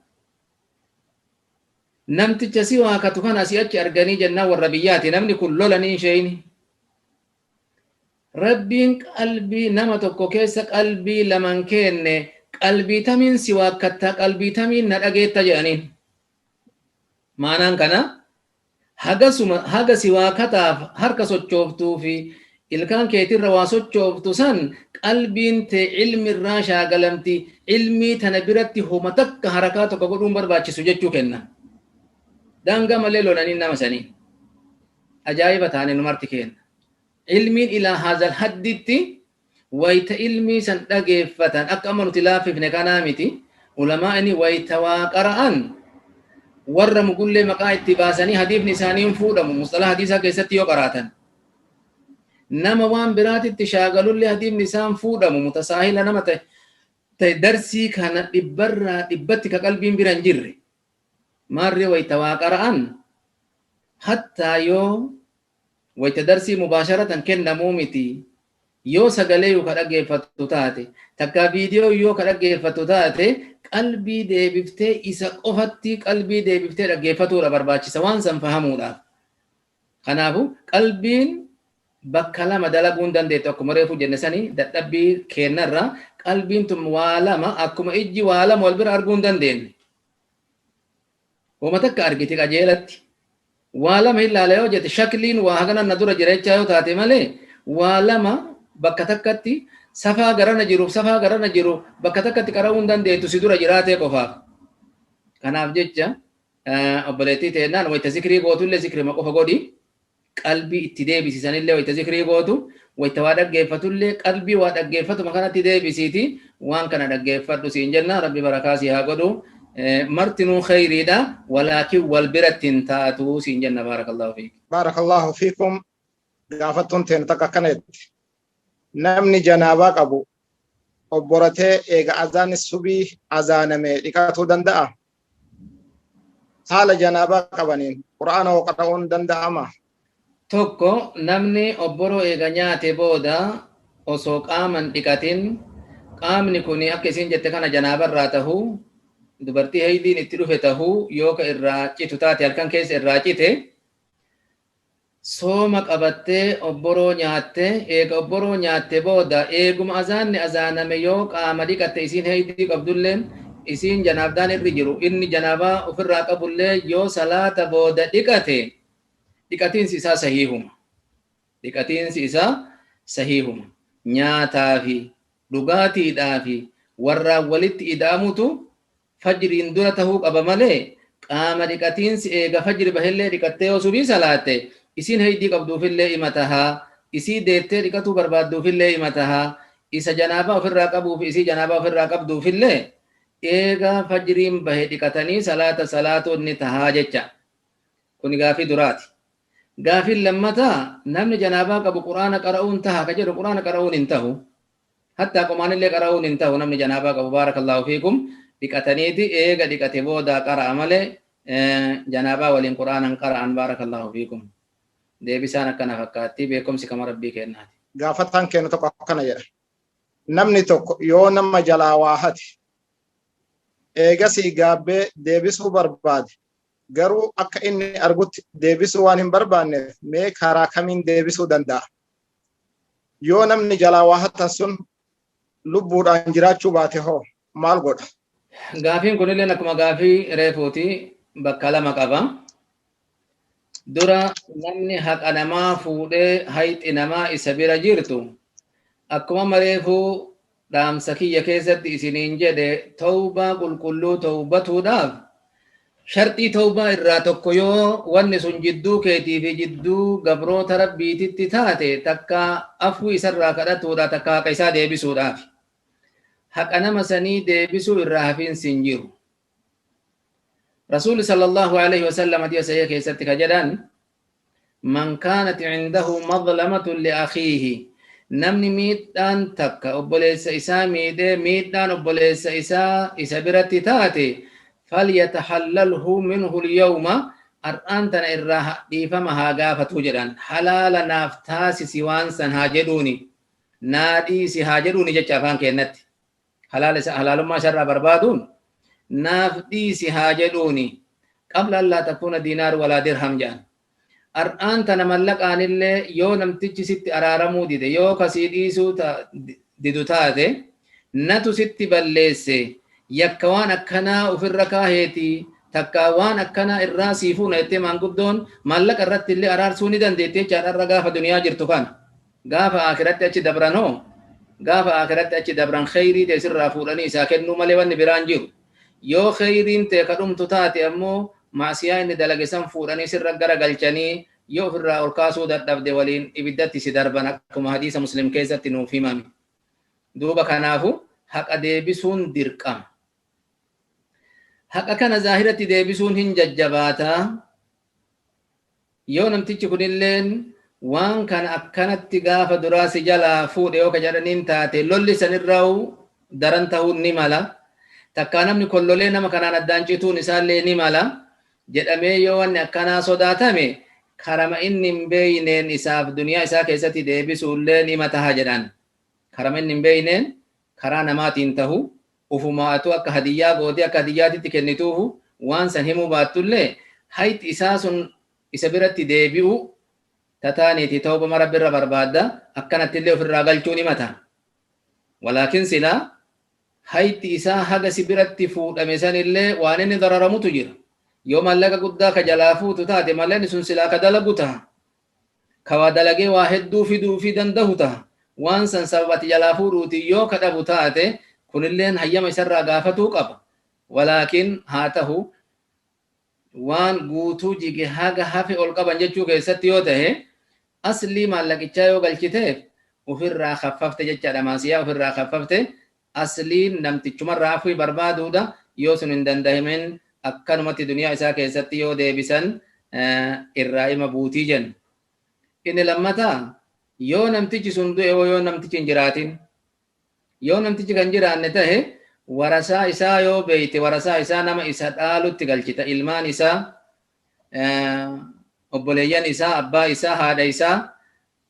Namticha si waakatu kana asii achi arganii jennaan, warra biyyaati, namni kun lolaniin sheeyni. Rabbiin qalbii nama tokko keessa qalbii laman kenne, qalbii tamiin si waakkattaa, qalbii tamiin na dhageetta jedhaniin. Maanaan kana hagasuma haga si waakataaf harka sochooftuu fi ilkaan keetirra waa sochooftu san qalbiin tee ilmi irraa shaagalamti, ilmii tana biratti homa takka harakaa tokko godhuun barbaachisu jechuu kenna. Daangaa malee lolanii nama sanii. Ajaa'iba taane nu marti kenna. Ilmiin ilaa haazal hadditti wayta ilmii san dhageeffatan akka amma nuti laaffifne kanaa miti. Ulamaa'ini wayta waa qara'an warra mugullee maqaa itti baasanii hadiifni isaanii hin fuudhamu musxalaa hadiisaa keessatti yoo qaraatan. Nama waan biraatitti shaagalullee hadiifni isaan fuudhamu, mutasaahila nama ta'e, darsii kana dhibbarraa dhibbatti ka qalbiin bira hin jirre. Maarree wayta waa qara'an, hattaa yoo wayta darsii mubaasharatan kennamuu miti, yoo sagalee yoo ka dhaggeeffattu taate takka viidiyoo yoo ka dhaggeeffattu taate, qalbii deebiftee isa qofatti qalbii deebiftee dhaggeeffatuudha barbaachisa waan san fahamuudhaaf. Kanaafu qalbiin bakka lama dalaguu hin dandeettu. Akkuma reefu jenne sanii dadhabbii kennarra qalbiin tun waa lama, akkuma ijji waa lama wal bira arguu hin dandeenye. Homa takka argiti qajeelatti. Waa lama hin laala yoo jette, shakliin waa hagana na dura jira jechaa yoo taate malee, waa lama bakka takkatti, safaa garana jiruuf safaa garana jiru bakka takkatti qara'uu hin dandeettu si dura jiraatee qofaaf. Kanaaf jecha obboleettii teennaan, wayita zikrii gootullee zikrima qofa godhi. Qalbii itti deebisisanillee wayita zikrii gootu, wayita waa dhaggeeffatullee qalbii waa dhaggeeffatuma kanatti deebisiiti waan kana dhaggeeffadhu siin jenna. Rabbi barakaa si haa godhu. Martinuu khayriidha, walaakin wal biratti hin taatu siin jenna. Baarakallahu fiik. Baarakallahu fiikum. Gaafattuun teenu takka akkana jetti. Namni janaabaa qabu obboratee eega azaanni subii azaaname dhiqatuu danda'a? Haala janaabaa qabaniin Qur'aana hoo qara'uun danda'ama? Tokko, namni obboroo eega nyaate booda osoo qaaman dhiqatin, qaamni kun akka isiin jette kana janaabarraa tahuu, dubartii heydiin itti dhufe tahuu, yoo ka irraa citu taate halkan keessa irraa cite, sooma qabattee obboroo nyaatte, eega obboroo nyaatte booda eeguma azaanni azaaname yoo qaama dhiqatte, isiin heydii qabdulleen, isiin janaabdaan irri jiru, inni janaabaa ofirraa qabullee yoo salaata booda dhiqate, dhiqatiinsi isaa sahiihuma. Dhiqatiinsi isaa sahiihuma. Nyaataa fi dhugaatiidhaa fi warraan walitti ida'amutu fajriin dura tahuu qaba malee, qaama dhiqatiinsi eega fajri bahellee dhiqattee yoo subii salaatte, isiin heydii qabduufillee ima tahaa, isii deettee dhiqatuu barbaadduufillee ima tahaa, isa janaabaa ofirraa qabuu fi isii janaabaa ofirraa qabduufillee eega fajriin bahe dhiqatanii salaata salaatuun ni tahaa jecha. Kuni gaafii duraati. Gaafiin lammataa, namni janaabaa qabu Qur'aana qara'uun taha ka jedhu, Qur'aana qara'uun hin tahu. Hattaa qomaanillee qara'uun hin tahu namni janaabaa qabu, baarakallaahu fiikum. Dhiqataniiti eega dhiqate boodaa qara'a malee janaabaa waliin Qur'aana hin qara'an, baarakallaahu fiikum. Deebisaan akkana fakkaatti, beekumsi kama Rabbii kennaati. Gaafataan kennu tokko akkana jedha. Namni tokko yoo nama jalaa waa hate, eegasii gaabbee deebisuu barbaade, garuu akka inni argutti deebisuu waan hin barbaanneef, mee karaa kamiin deebisuu danda'a? Yoo namni jalaa waa hatan sun lubbuudhaan jiraachuu baate hoo maal godha? Gaafiin kunillee akkuma gaafii reefuuti, bakka lama qaba. Dura namni haqa namaa fuudhee hayxi namaa isa bira jirtu, akkuma reefuu dhaamsa kiyya keessatti isiniin jedhe, tawbaa qulqulluu tawbatuudhaaf sharxii tawbaa irraa tokko yoo wanni sun jidduu keetii fi jidduu gabroota Rabbiititti taate, takka afwi isarraa kadhatuudha, takka haqa isaa deebisuudhaaf. Haqa nama sanii deebisuu irraa hafiinsi hin jiru. Rasuulli sallallahu alaihi wasallam hadiisa sahih keessatti ka jedhan: "Man kaanat cindahu madlamatun li akhiihi", namni miidhaan takka obboleessa isaa miidhee miidhaan obboleessa isaa isa biratti taate, "falyatahallalhu minhu lyawma", har'aan tana irraa dhiifama haa gaafatu jedhan. Halaala naaf taasisi waan san haa jedhuuni, naa dhiisi haa jedhuuni jecha. Afaan kennatti halaalummaa isarraa barbaaduun naaf dhiisi haa jedhuuni, "qabla an laa takuuna diinaar walaa dirham" jedhan. Har'aan tana mallaqaanillee yoo namtichi sitti araaramuu dide, yoo kasii dhiisuu didu taate, natu sitti balleesse, yakka waan akkanaa ofirra kaaheeti, takka waan akkanaa irraa sii fuuna jettee maanguddoon maallaqa irratti illee araarsuu ni dandeetti jechaadha. Irra gaafa duniyaa jirtu kana, gaafa akiratti achi dabran hoo? Gaafa akiratti achi dabran kheyrii ta'e sirraa fuudhanii isaa kennuu malee wanni biraan jiru. Yoo kheyriin ta'e ka dhumtu taate ammoo, maasiyaa inni dalage san fuudhanii sirra gara galchanii, yoo ofirraa ol kaasuu dadhabde waliin ibiddatti si darban, akkuma hadiisa Muslim keessatti nuuf himame. Duuba kanaafu haqa deebisuun dirqama. Haqa kana zaahiratti deebisuun hin jajjabaataa. Yoo namtichi kunilleen waan kana akkanatti gaafa duraa si jalaa fuudhe yoo ka jedhaniin taate, lolli sanirraa daran ta'uun ni mala. Takkaa namni kollolee nama kanaan addaan cituun isaallee ni mala jedhamee yoo wanni akkanaa sodaatame, karama inni hin beeyneen isaaf duniyaa isaa keessatti deebisuullee ni mataha jedhan. Karama inni hin beeyneen karaa namaatiin tahu, ufumaatu akka hadiyyaa gootee akka hadiyyaatitti kennituufu, waan san himuu baattullee hayti isaa sun isa biratti deebi'u tataaniiti tawbama Rabbirra barbaadda, akkanattillee ofirraa galchuu ni mata. Walaakin silaa hayti isaa haga si biratti fuudhame sanillee waan inni dararamutu jira. Yoo mallaqa guddaa ka jalaa fuutu taate, mallaqni sun silaa ka dalagu taha. Ka waa dalagee waa hedduu fiduu fi dandahu taha. Waan san sababa ati jalaa fuudhuuti yoo ka dhabu taate, kunilleen hayyama isarraa gaafatuu qaba. Walaakin haa tahu, waan guutuu jige haga hafe ol qaban jechuu keessatti yoo tahe, aslii maallaqichaa yoo galchiteef ofirraa kaffafte jechaadha. Maasiyaa ofirraa kaffafte. Asliin namtichumarraa afwii barbaaduudha. Yoo sun hin dandahimin, akkanumatti duniyaa isaa keessatti yoo deebisan irraa ima buutii jenna. Inni lammataa Yoo namtichi sun du'e yoo namtichi hin jiraatin, yoo namtichi kan jiraanne tahe, warasaa isaa yoo beeyte, warasaa isaa nama isa dhaalutti galchita. Ilmaan isaa, obboleeyyan isaa, abbaa isaa, haadha isaa,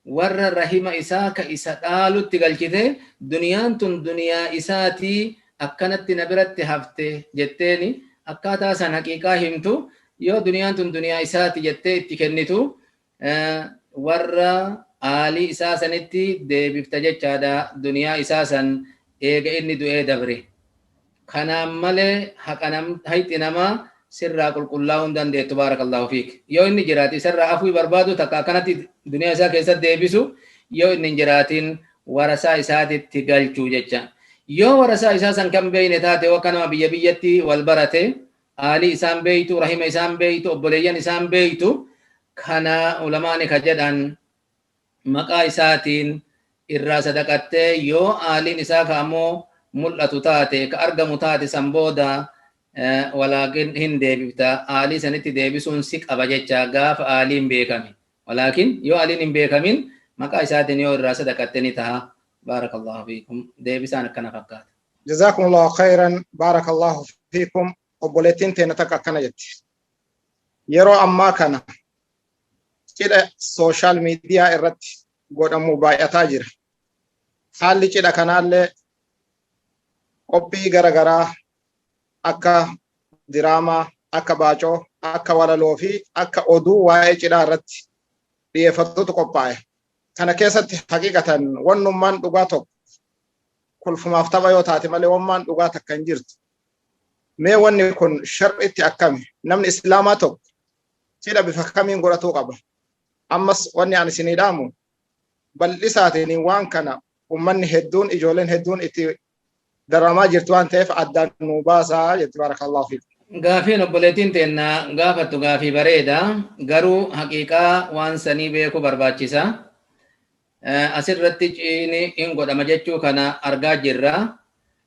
warra rahima isaa ka isa dhaalutti galchite. Duniyaan tun duniyaa isaatii, akkanatti na biratti hafte jetteeni akkaataa san haqiiqaa himtu. Yoo duniyaan tun duniyaa isaati jettee itti kennitu, warra aalii isaa sanitti deebifta jechaadha, duniyaa isaa san eega inni du'ee dabre. Kanaan malee haqa hayxi namaa sirraa qulqullaa'uu hin dandeettu, baarakallahu fiik. Yoo inni jiraate isarraa afuu barbaadu, takka akkanatti duniyaa isaa keessatti deebisu. Yoo inni hin jiraatin, warasaa isaatitti galchuu jecha. Yoo warasaa isaa san kan beeyne taate, akka nama biyya biyyatti wal barate, aalii isaan beeytu, rahima isaan beeytu, obboleeyyan isaan beeytu, kana ulamaani ka jedhan maqaa isaatiin irraa sadaqattee, yoo aaliin isaa ka ammoo mul'atu taate, ka argamu taate, san booda walaakin hin deebifta. Aalii sanitti deebisuun si qaba jecha gaafa aaliin beekame. Walaakin yoo aaliin hin beekamin, maqaa isaatiin yoo irraa sadaqatte ni taha. Baarakallahu fiikum, deebisaan akkana fakkaata. جزاكم الله خيرا، بارك الله فيكم. Obboleettiin teenya takka akkana jetti: yeroo ammaa kana cidha social media irratti godhamu baay'ataa jira. Haalli cidha kanaallee qophii gara garaa akka diraamaa, akka baacoo, akka walaloo fi akka oduu waa'ee cidhaa irratti dhiyeeffatutu qophaa'e. Kana keessatti haqiqatan wannummaan dhugaa tokko kolfumaaf tapha yoo taate malee wammaan dhugaa takka hin jirtu. Mee wanni kun shar'itti akkami? Namni Islaamaa tokko cidha bifa kamiin godhatuu qaba? Ammas wanni ani isinii dhaamu, bal'isaatiin waan kana ummanni hedduun, ijoolleen hedduun itti daramaa jirtu waan ta'eef, addaan nu baasaa jetti. Baarakallahu fiikum. Gaafiin obboleettiin teenna gaafattu gaafii bareeda, garuu haqiiqaa waan sanii beekuu barbaachisa. Asirratti ciini hin godhama jechuu kana argaa jirra.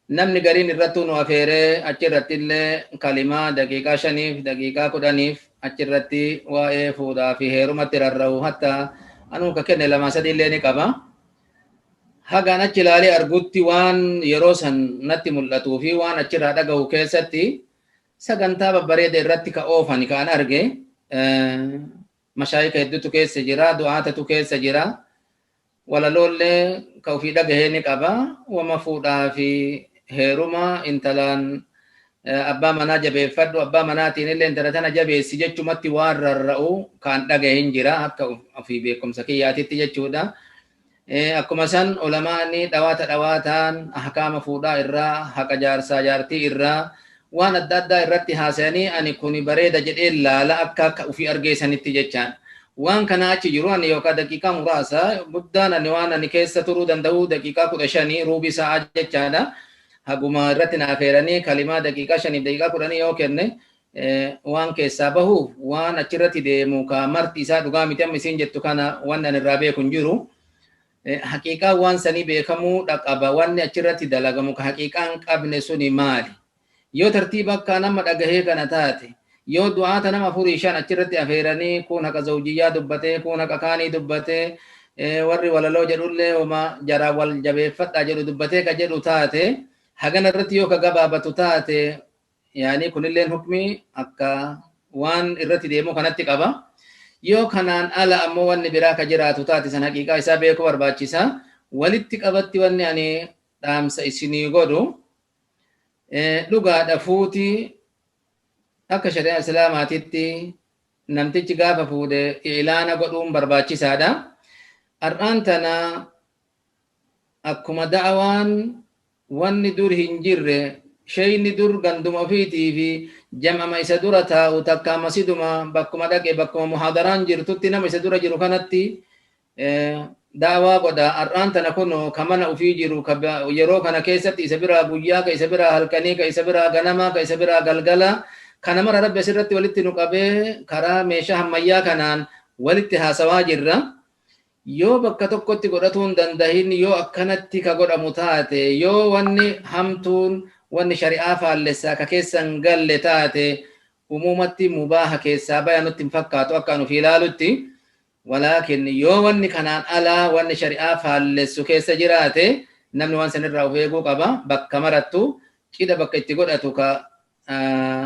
Namni gariin irrattuu nu afeeree, achirratti illee kalimaa daqiiqaa 5f, daqiiqaa 10f achirratti waa'ee fuudhaa fi heerumatti rarra'u, hatta anuu ka kenne lama sadi illee ni qaba. Hagaan achi ilaalee argutti, waan yeroo san natti mul'atuu fi waan achirraa dhagahu keessatti, sagantaa babbareeda irratti ka oofani ka an arge, mashaayika hedduutu keessa jira, du'aatatu keessa jira, walaloollee ka ofii dhagahee ni qaba. Wama fuudhaa fi heeruma, intalaan abbaa manaa jabeeffadhu, abbaa manaatiin illee intala tana jabeessi jechumatti waan rarra'u kan dhagahe hin jira, akka ofii beekumsa kiyyaatitti jechuudha. Akkuma san ulamaani dhawaata dhawaataan ahkaama fuudhaa irraa, haqa jaarsaa jaartii irraa, waan adda addaa irratti haasayanii, ani kuni bareeda jedhee laala akka ofii argeessanitti jechaan. Waan kana achi jiru ani yookaan daqiiqaa muraasa guddaan ani waan ani keessa turuu danda'u daqiiqaa 15, ruubii sa'aa jechaadha. Haguma irratti na afeeranii kalimaa daqiiqaa 5f, daqiiqaa 10 yoo kenne waan keessaa bahuuf, waan achirratti deemu ka marti isaa dhugaa miti amma isiin jettu kana waan ani irraa beeku hin jiru. Haqiiqaa waan sanii beekamuu dhaqaba. Wanni achirratti dalagamu ka haqiiqaa hin qabne suni maali? Yoo tartiiba akka nama dhagahee kana taate, yoo du'aata nama afurii shan achirratti afeeranii, kun haqa zawjiyyaa dubbatee, kun haqa kaanii dubbatee, warri walaloo jedhullee wama jaraa wal jabeeffadhaa jedhu dubbatee ka jedhu taate, hagana irratti yoo ka gabaabatu taate, yaani kunilleen hukmii akka waan irratti deemu kanatti qaba. Yoo kanaan ala ammoo wanni biraa ka jiraatu taate, san haqiiqaa isaa beekuu barbaachisa. Walitti qabatti wanni ani dhaamsa isinii godhu, dhugaadha, fuuti akka shari'aa Islaamaatitti namtichi gaafa fuudhe ilaana godhuun barbaachisaadha. Har'aan tana akkuma da'awaan wanni dur hin jirre, shayni dur ganduma ofiitii fi jam'ama isa dura taa'u takka masiduma bakkuma dhaqe, bakkuma muhaadaraan jirtutti nama isa dura jiru kanatti da'awaa godha. Har'aan tana kun ka mana ofii jiru, ka yeroo kana keessatti isa biraa guyyaa, ka isa biraa halkanii, ka isa biraa ganamaa, ka isa biraa galgala, kana mara Rabbi asirratti walitti nu qabee karaa meeshaa ammayyaa kanaan walitti haasawaa jirra. Yoo bakka tokkotti godhatuu hin dandahin, yoo akkanatti ka godhamu taate, yoo wanni hamtuun, wanni shari'aa faallessaa ka keessa hin galle taate, umumatti mubaaha keessaa baya nutti hin fakkaatu akka anu fi ilaalutti. Walaakin yoo wanni kanaan alaa wanni shari'aa faallessu keessa jiraate, namni waan sanirraa of eeguu qaba. Bakka marattu cidha bakka itti godhatu ka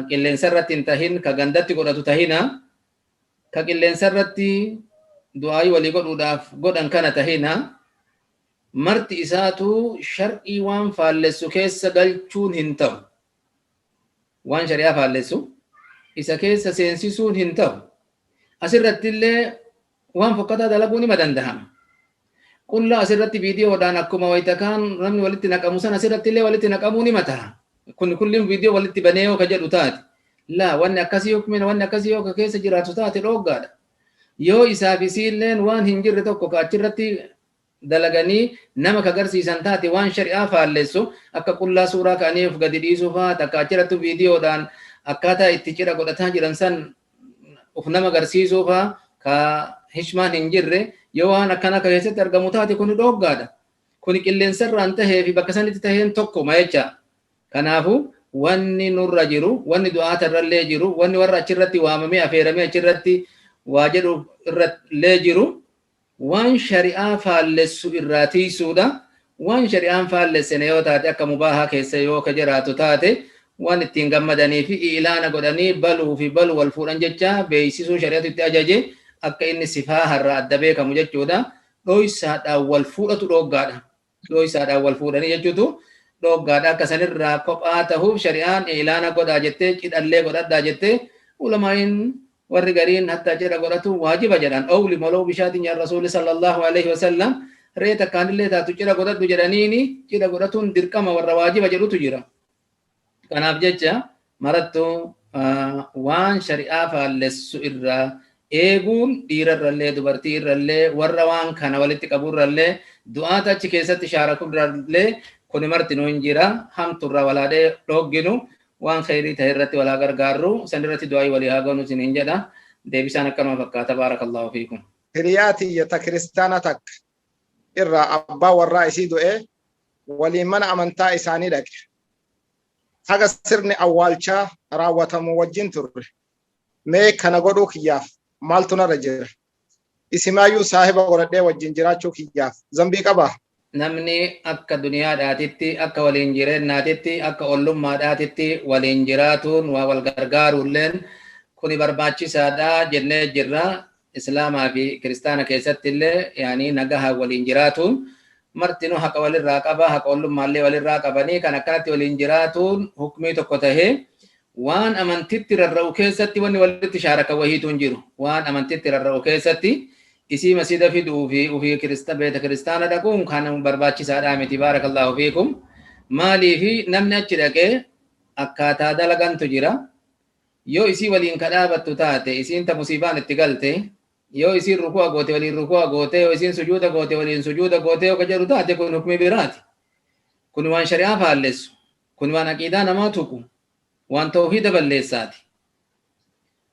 qilleensa irratti hin tahin, ka gandatti godhatu tahina, ka qilleensa irratti du'aayii walii godhuudhaaf godhan kana tahina, marti isaatu shar'ii waan faallessu keessa galchuun hin ta'u. Waan shari'aa faallessu isa keessa seensisuun hin ta'u. Asirratti illee waan fokkataa dalaguun nima dandahama. Qullaa asirratti viidiyoodhaan akkuma wayita kaan namni walitti naqamu sana asirratti illee walitti naqamuu nima taha. Kun kulliin viidiyoo walitti banee yoo ka jedhu taate. Laa, wanni akkasii hukmina, wanni akkasii yoo ka keessa jiraatu taate dhooggaadha. Yoo isaaf isiilleen waan hin jirre tokko ka achirratti dalaganii nama ka garsiisan taate, waan shari'aa faallessu akka qullaa suuraa ka'anii of gadi dhiisuu fa'aa, takka achirratti viidiyoodhaan akkaataa itti cidha godhataa jiran san of nama garsiisuu fa'aa ka hishmaan hin jirre, yoo waan akkana akka keessatti argamu taate, kuni dhooggaadha. Kuni qilleensarraan tahee fi bakka sanitti taheen tokkuma jecha. Kanaafuu wanni nurra jiru, wanni du'aata irrallee jiru, wanni warra achirratti waamamee afeeramee achirratti waa jedhu irrallee jiru, waan shari'aa faallessu irraa tiisuudha. Waan shari'aan faallessine yoo taate, akka mubaahaa keessa yoo ka jiraatu taate, waan ittiin gammadanii fi ilaana godhanii baluu fi balu wal fuudhan jecha beeksisuu shari'atu itti ajaje, akka inni sifaa har'a adda beekamu jechuudha. Dhoysaadhaan wal fuudhatu dhooggaadha. Dhoysaadhaan wal fuudhanii jechuutu dhooggaadha. Akka sanirraa kophaa tahuuf shari'aan ilaana godhaa jettee, cidhallee godhadhaa jettee, ulamaa'iin warri gariin hatta cidha godhatu waajiba jedhan. Owli moloo bishaatiin yaa Rasuuli sallallahu alaihi wasallam, re'ee takkaanillee taatu cidha godhadhu jedhaniini, cidha godhatuun dirqama warra waajiba jedhutu jira. Kanaaf jecha marattuu waan shari'aa faallessu irraa eeguun dhiirarrallee, dubartii irrallee, warra waan kana walitti qaburrallee, du'aata achi keessatti shaarakurrallee kuni marti nu hin jira. Hamturraa walaadhee dhoogginu, waan kheyrii ta'e irratti walaa gargaarru, san irratti du'aayii walii haa goonu isiniin jedha. Deebisaan akkanuma fakkaata. Baarakallaahu fiikum. Hiriyaa tiyya ta kiristaana takka irraa abbaa warraa isii du'ee waliin mana amantaa isaanii dhaqe. Haga sirni awwaalchaa raawwatamu wajjin turre. Mee kana godhuu kiyyaaf maaltu narra jira? Isimaayyuu saahiba godhadhee wajjin jiraachuu kiyyaaf zambii qabaa? Namni akka duniyaadhaatitti, akka waliin jireennaatitti, akka ollummaadhaatitti waliin jiraatuun, waa wal gargaaruulleen kuni barbaachisaadha jennee jirra. Islaamaa fi kiristaana keessatti illee yaanii nagaha waliin jiraatuun martinuu haqa walirraa qaba, haqa ollummaallee walirraa qabanii, kan akkanatti waliin jiraatuun hukmii tokko tahee, waan amantitti rarra'u keessatti wanni walitti shaaraka wahiitu hin jiru. Waan amantitti rarra'u keessatti isii masjida fiduu fi ufii kirista beeta kiristaana dhaquun kan barbaachisaadhaa miti. Baarakallaahu fiikum. Maaliifi namni achi dhaqee akkaataa dalagantu jira. Yoo isii waliin ka dhaabattu taate, isiin ta musiibaan itti galte, yoo isiin ruku'a goote waliin ruku'a goote, yoo isiin sujuuda goote waliin sujuuda goote yoo ka jedhu taate, kun hukmi biraati. Kun waan shari'aa faallessu, kun waan aqiidaa namaa tuqu, waan tawhiida balleessaati.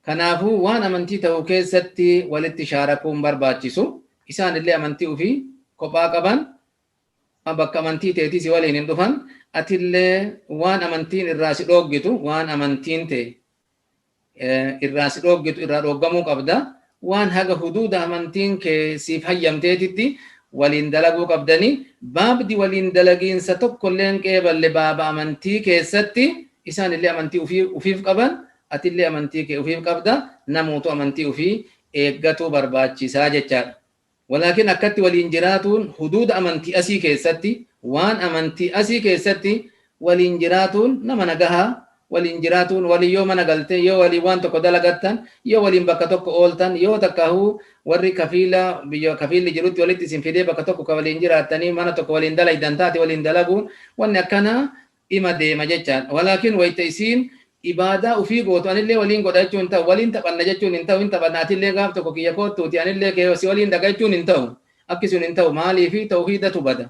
Kanaafuu waan amantii ta'u keessatti walitti shaarakuun barbaachisu. Isaan illee amantii ofii kophaa qaban, bakka amantii teetii si waliin hin dhufan. Atillee waan amantiin irraa si dhooggitu, waan amantiin ta'e irraa si dhooggitu irraa dhooggamuu qabda. Waan haga huduuda amantiin kee siif hayyamteetitti waliin dalaguu qabdanii, baabdi waliin dalagiinsa tokkollee hin qeeballe baaba amantii keessatti. Isaan illee amantii ufii ufiif qaban, atillee amantii kee ufiif qabda, namuutu amantii ufii eeggatuu barbaachisaa jechaadha. Walaakin akkatti waliin jiraatuun huduuda amantii asii keessatti, waan amantii asii keessatti waliin jiraatuun, nama nagahaa waliin jiraatuun, waliin yoo mana galte, yoo waliin waan tokko dalagattan, yoo waliin bakka tokko ooltan, yoo takkaahuu warri kafiila biyya kafiilli jirutti walitti isin fidee bakka tokko ka waliin jiraattanii mana tokko waliin dalaydan taate, waliin dalaguun wanni akkanaa ima deema jechaadha. Walaakin wayta isiin ibaadaa ufii gootu anillee waliin godha jechuun hin ta'u, waliin taphanna jechuun hin ta'u, hin taphanna atillee gaaf tokko kiyya koottuuti anillee kee si waliin dhaqa jechuun hin ta'u. Akki sun hin ta'u, maaliifi tawhiidatu bada.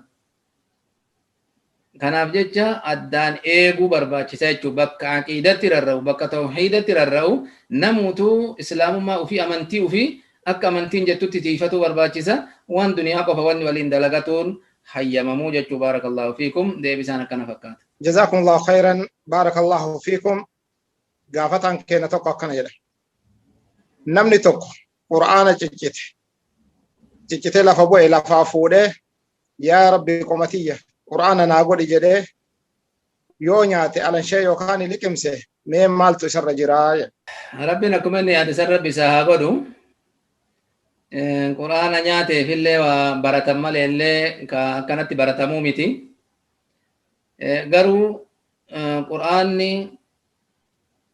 Kanaaf jecha addaan eeguu barbaachisa jechuudha. Bakka aqiidatti rarra'u, bakka tawhiidatti rarra'u, namuutuu islaamummaa ufii, amantii ufii akka amantiin jettutti tiifatuu barbaachisa. Waan duniyaa qofa wanni waliin dalagatuun hayyamamuu jechuu. Baarakallaahu fiikum, deebisaan akkana fakkaata. Jazakumullahu khairan, barakallahu fiikum. Gaafataan keenya tokko akkana jedha. Namni tokko Qur'aana ciccite Ciccitee lafa bu'e lafaa fuudhee, yaa Rabbi qomatiyya qur'aana naa godhi jedhee yoo nyaate, alanshee yookaan liqimse, mee maaltu isarra jiraa jedhe. Rabbiin akkuma inni yaade san Rabbi isaa haa godhu. Qur'aana nyaateefillee waa baratan malee illee ka akkanatti baratamuu miti. Garuu qur'aanni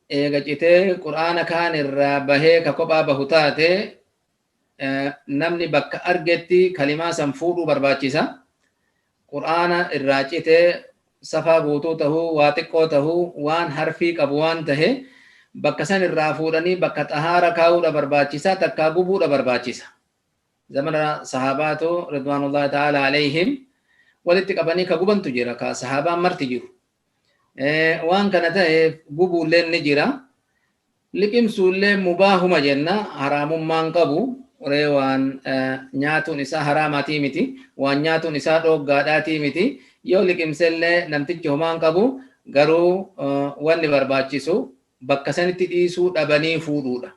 eega citee qur'aana kaan irraa bahee ka kophaa bahu taate, namni bakka argetti kalimaa san fuudhuu barbaachisa. Qur'aana irraa citee safaa guutuu tahuu, waa xiqqoo tahuu, waan harfii qabu waan tahe bakka san irraa fuudhanii bakka xahaara kaa'uudha barbaachisa, takkaa gubuudha barbaachisa. Zamana sahaabaatu ridwaanullahi ta'ala alayhim walitti qabanii ka gubantu jira, ka sahaabaan marti jiru. Waan kana ta'eef gubuulleen ni jira. Liqimsuullee mubaahuma jenna, haraamummaan qabu. Ree waan nyaatuun isaa haraamaatii miti, waan nyaatuun isaa dhooggaadhaatii miti. Yoo liqimsellee namtichi homaan qabu, garuu wanni barbaachisu bakka sanitti dhiisuu dhabanii fuudhuudha.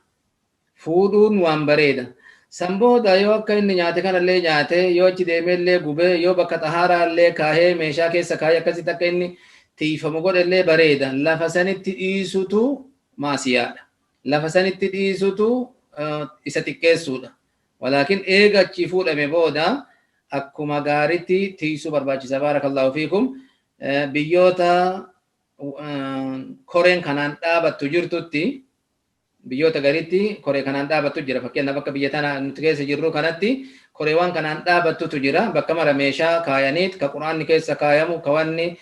Fuudhuun waan bareeda. San booda yoo akka inni nyaate kanallee nyaate, yoo achi deemeellee gubee, yoo bakka xahaaraallee kaahee, meeshaa keessa kaahee akkasitti akka inni tiifamu godhellee bareeda. Lafa sanitti dhiisutu maasiyaadha. Lafa sanitti dhiisutu isa xiqqeessuudha. Walaakin eega achii fuudhame booda akkuma gaaritti tiisuu barbaachisa. Baarakallahu fiikum. Biyyoota koreen kanaan dhaabattu jirtutti, biyyoota garitti koree kanaan dhaabattu jira. Fakkeenyaaf akka biyya tana nuti keessa jirru kanatti koreewwan kanaan dhaabattutu jira. Bakka mara meeshaa kaayaniit ka quraanni keessa kaayamu, ka wanni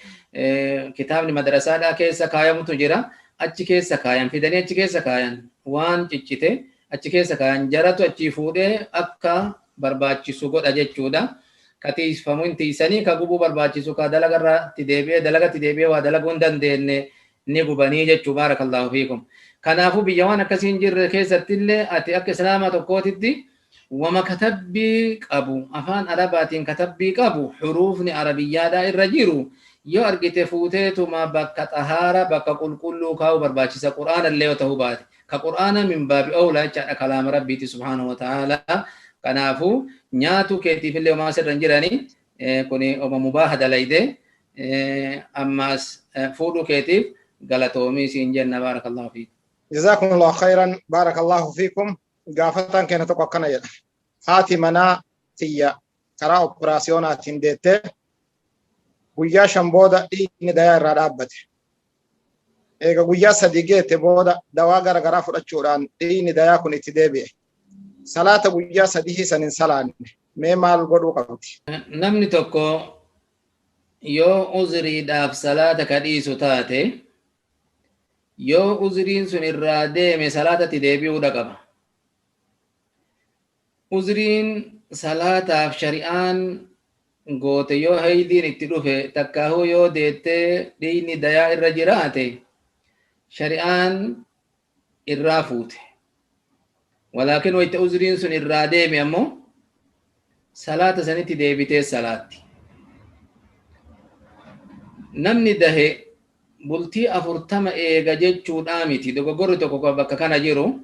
kitaabni madrasaadhaa keessa kaayamutu jira. Achi keessa kaayan, fidanii achi keessa kaayan, waan ciccite achi keessa kaayan, jaratu achii fuudhee akka barbaachisu godha jechuudha. Ka tiisfamu hin tiisanii, ka gubuu barbaachisu, ka dalagarratti deebi'ee dalagatti deebi'ee waa dalaguu hin dandeenye ni gubanii jechuu. Baarakallahu fiikum. Kanaafuu biyya waan akkasii hin jirre keessatti illee ati akka islaamaa tokkootitti wama katabbii qabu, afaan arabaatiin katabbii qabu, huruufni arabiyyaadhaa irra jiru yoo argite fuuteetuma bakka xahaara, bakka qulqulluu kaa'uu barbaachisa, qur'aana illee yoo ta'uu baate. Ka qur'aana min baabi awlaa jechaadha, kalaama Rabbiiti subhaanahu wa ta'ala. Kanaafuu nyaatu keetiif illee homaa sirra hin jirani, kuni oma mubaaha dalayde. Ammaas fuudhuu keetiif galatoomii siin jenna. Baarakallahu fiik. Jazakumullahu khairan, barakallahu fiikum. Gaafataan keenya tokko akkana jedha. Haati manaa tiyya karaa operaasiyoonaatiin deettee guyyaa 5 booda dhiigni dayaa irraa dhaabbate. Eega guyyaa 3 geette booda dawaa gara garaa fudhachuudhaan dhiigni dayaa kun itti deebi'e. Salaata guyyaa 3 san hin salaanne. Mee maal godhuu qabdi? Namni tokko yoo uzriidhaaf salaata ka dhiisu taate, yoo uzriin sun irraa deeme salaatatti deebi'uudha qaba. Uzriin salaataaf shari'aan goote yoo haydiin itti dhufe, takkaahuu yoo deettee dhiigni dayaa irra jiraate, shari'aan irraa fuute. Walaakin wayta uzriin sun irraa deeme ammoo salaata sanitti deebitee salaatti. Namni dahe bultii 40 eega jechuudhaa miti. Dogoggorri tokko bakka kana jiru,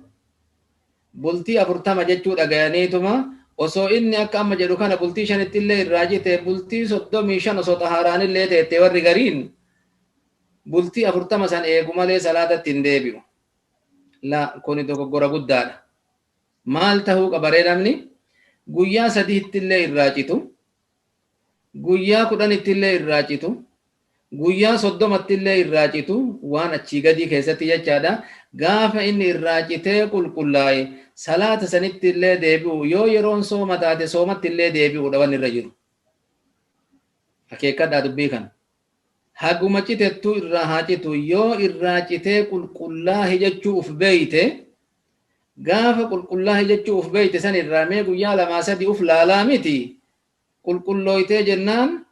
bultii 40 jechuu dhagayaniituma osoo inni akka amma jedhu kana bultii 5tti illee irraa jite, bultii 35 osoo xahaaraanillee teette, warri gariin bultii 40 san eegu malee salaatatti hin deebi'u. La, kuni dogoggora guddaadha. Maal tahuu qabaree? Namni guyyaa 3tti illee irraa citu, guyyaa 10tti illee irraa citu, guyyaa 30tti illee irraa citu, waan achii gadii keessatti jechaadha. Gaafa inni irraa citee qulqullaa'e salaata sanitti illee deebi'u, yoo yeroon sooma taate soomatti illee deebi'uudha wanni irra jiru. Akeekkadhaa dubbii kana. Haguma citettuu irraa haa citu, yoo irraa citee qulqullaahe jechuu uf beeyte, gaafa qulqullaahe jechuu uf beeyte san irraa mee guyyaa lamaa sadi uf laalaa miti, qulqullooytee jennaan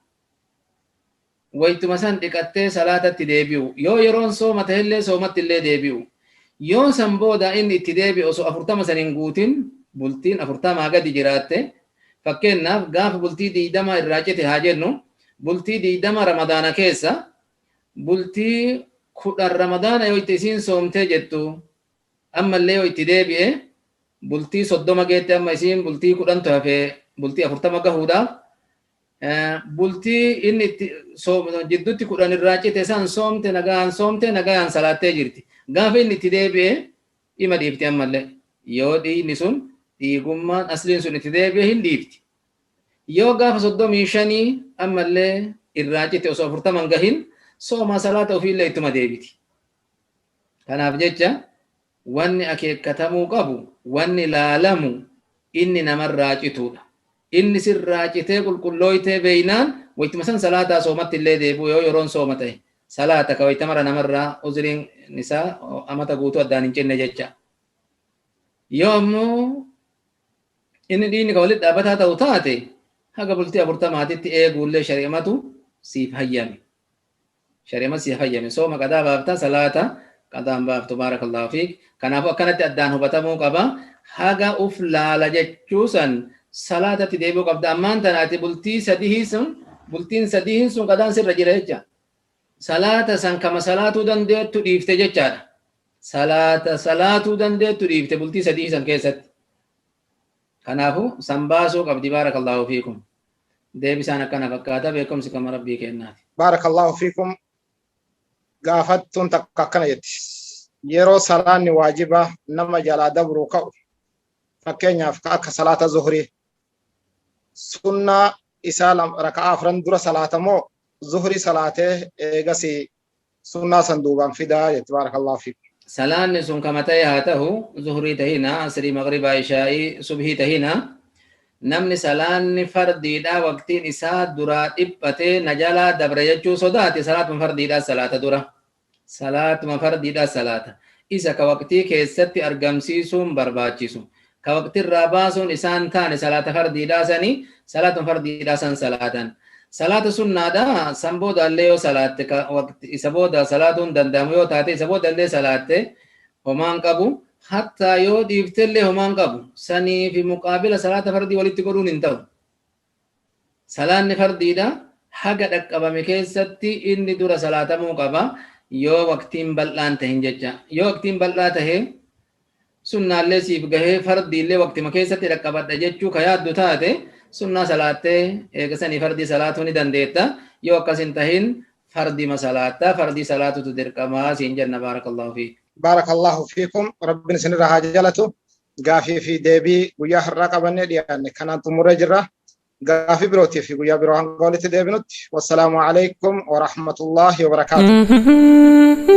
waytuma san dhiqattee salaatatti deebi'u, yoo yeroon sooma tahellee soomatti illee deebi'u. Yoo san booda inni itti deebi'e osoo 40 san hin guutin, bultiin 40 gadi jiraatte, fakkeenyaaf gaafa bultii 20 irraa cite haa jennu, bultii 20 Ramadaana keessa, bultii 10 Ramadaana yoo itti isiin soomtee jettu, ammallee yoo itti deebi'e bultii 30 geette, amma isiin bultii 10tu hafe. Bultii 40 gahuudhaaf bultii inni itti jidduutti 10 irraa cite san soomte nagaan soomte nagaan salaattee jirti. Gaafa inni itti deebi'e dhima dhiifti ammallee. Yoo dhiigni sun dhiigummaan asliin sun itti deebi'e hin dhiifti. Yoo gaafa 35 ammallee irraa cite osoo 40 gahin sooma salaata ofiillee ittuma deebiti. Kanaaf jecha wanni akeekkatamuu qabu wanni laalamu inni namarraa cituudha. Inni sirraa citee qulqullooytee beeynaan waytuma san salaataa soomatti illee deebi'u yoo yeroon sooma ta'e salaata ka waytamara namarraa uzriin isaa amata guutuu addaan hin cinne jecha. Yoo ammoo inni dhiigni ka walitti dhaabbataa ta'u taate haga bultii 40titti eeguullee shari'amatu siif hayyame. Shari'ama siif hayyame. Sooma qadaa baafta salaata qadaan baaftu baarakallahu fiik. Kanaafuu akkanatti addaan hubatamuu qaba. Haga uf laala jechuu san salaatatti deebi'uu qabda. Ammaan tanaati bultii sadihii sun bultiin sadihiin sun qadaan sirra jira jecha. Salaata san kama salaatuu dandeettu dhiifte jechaadha. Salaata salaatuu dandeettu dhiifte bultii sadihii san keessatti. Kanaafuu san baasuu qabdi baarakallahu fiikum. Deebisaan akkana fakkaata beekumsi kama rabbii kennaati. Baarakallahu fiikum. Gaafattuun takka akkana jetti. Yeroo salaanni waajiba nama jalaa dabruu ka'u fakkeenyaaf akka salaata zuhrii sunnaa isaa raka'aa 4 dura salaata moo zuhrii salaatee eegasii sunnaa san duubaan fidaa jetti baarakallahu fiikum. Salaanni sun kama ta'e haa ta'u zuhrii tahina asrii maghribaa ishaa'ii subhii tahina namni salaanni fardiidhaa waqtiin isaa duraa dhiphatee na jalaa dabre jechuu sodaate salaatuma fardiidhaa salaata dura. Salaatuma fardiidhaa salaata. Isa ka waqtii keessatti argamsiisuun barbaachisu. Ka waqtirraa baasuun isaan taane salaata fardiidhaa sanii salaatuma fardiidhaa san salaatan. Salaata sunnaadhaa san boodaallee yoo salaatte ka isa booda salaatuun danda'amu yoo taate isa boodallee salaatte homaan qabu. Hattaa yoo dhiiftellee homaan qabu. Sanii fi muqaabila salaata fardii walitti godhuun hin ta'u. Salaanni fardiidha haga dhaqqabame keessatti inni dura salaatamuu qaba yoo waqtiin bal'aan tahin jecha. Yoo waqtiin bal'aa tahe sunnaallee siif gahee fardiillee waqtima keessatti dhaqqabadha jechuu ka yaaddu taate sunnaa salaattee eegasanii fardii salaatuu ni dandeetta. Yoo akkas hin tahin fardima salaatta fardii salaatutu dirqamaa siin jenna baarakallahu fiik. Baarakallahu fiikum. Rabbiin isinirraa haa jalatu. Gaafii fi deebii guyyaa har'aa qabannee dhiyaanne kanaan xumurree jirra. Gaafii birootii fi guyyaa biroo hanga walitti deebinutti wassalaamu alaikum wa rahmatullahi wa barakaatuh.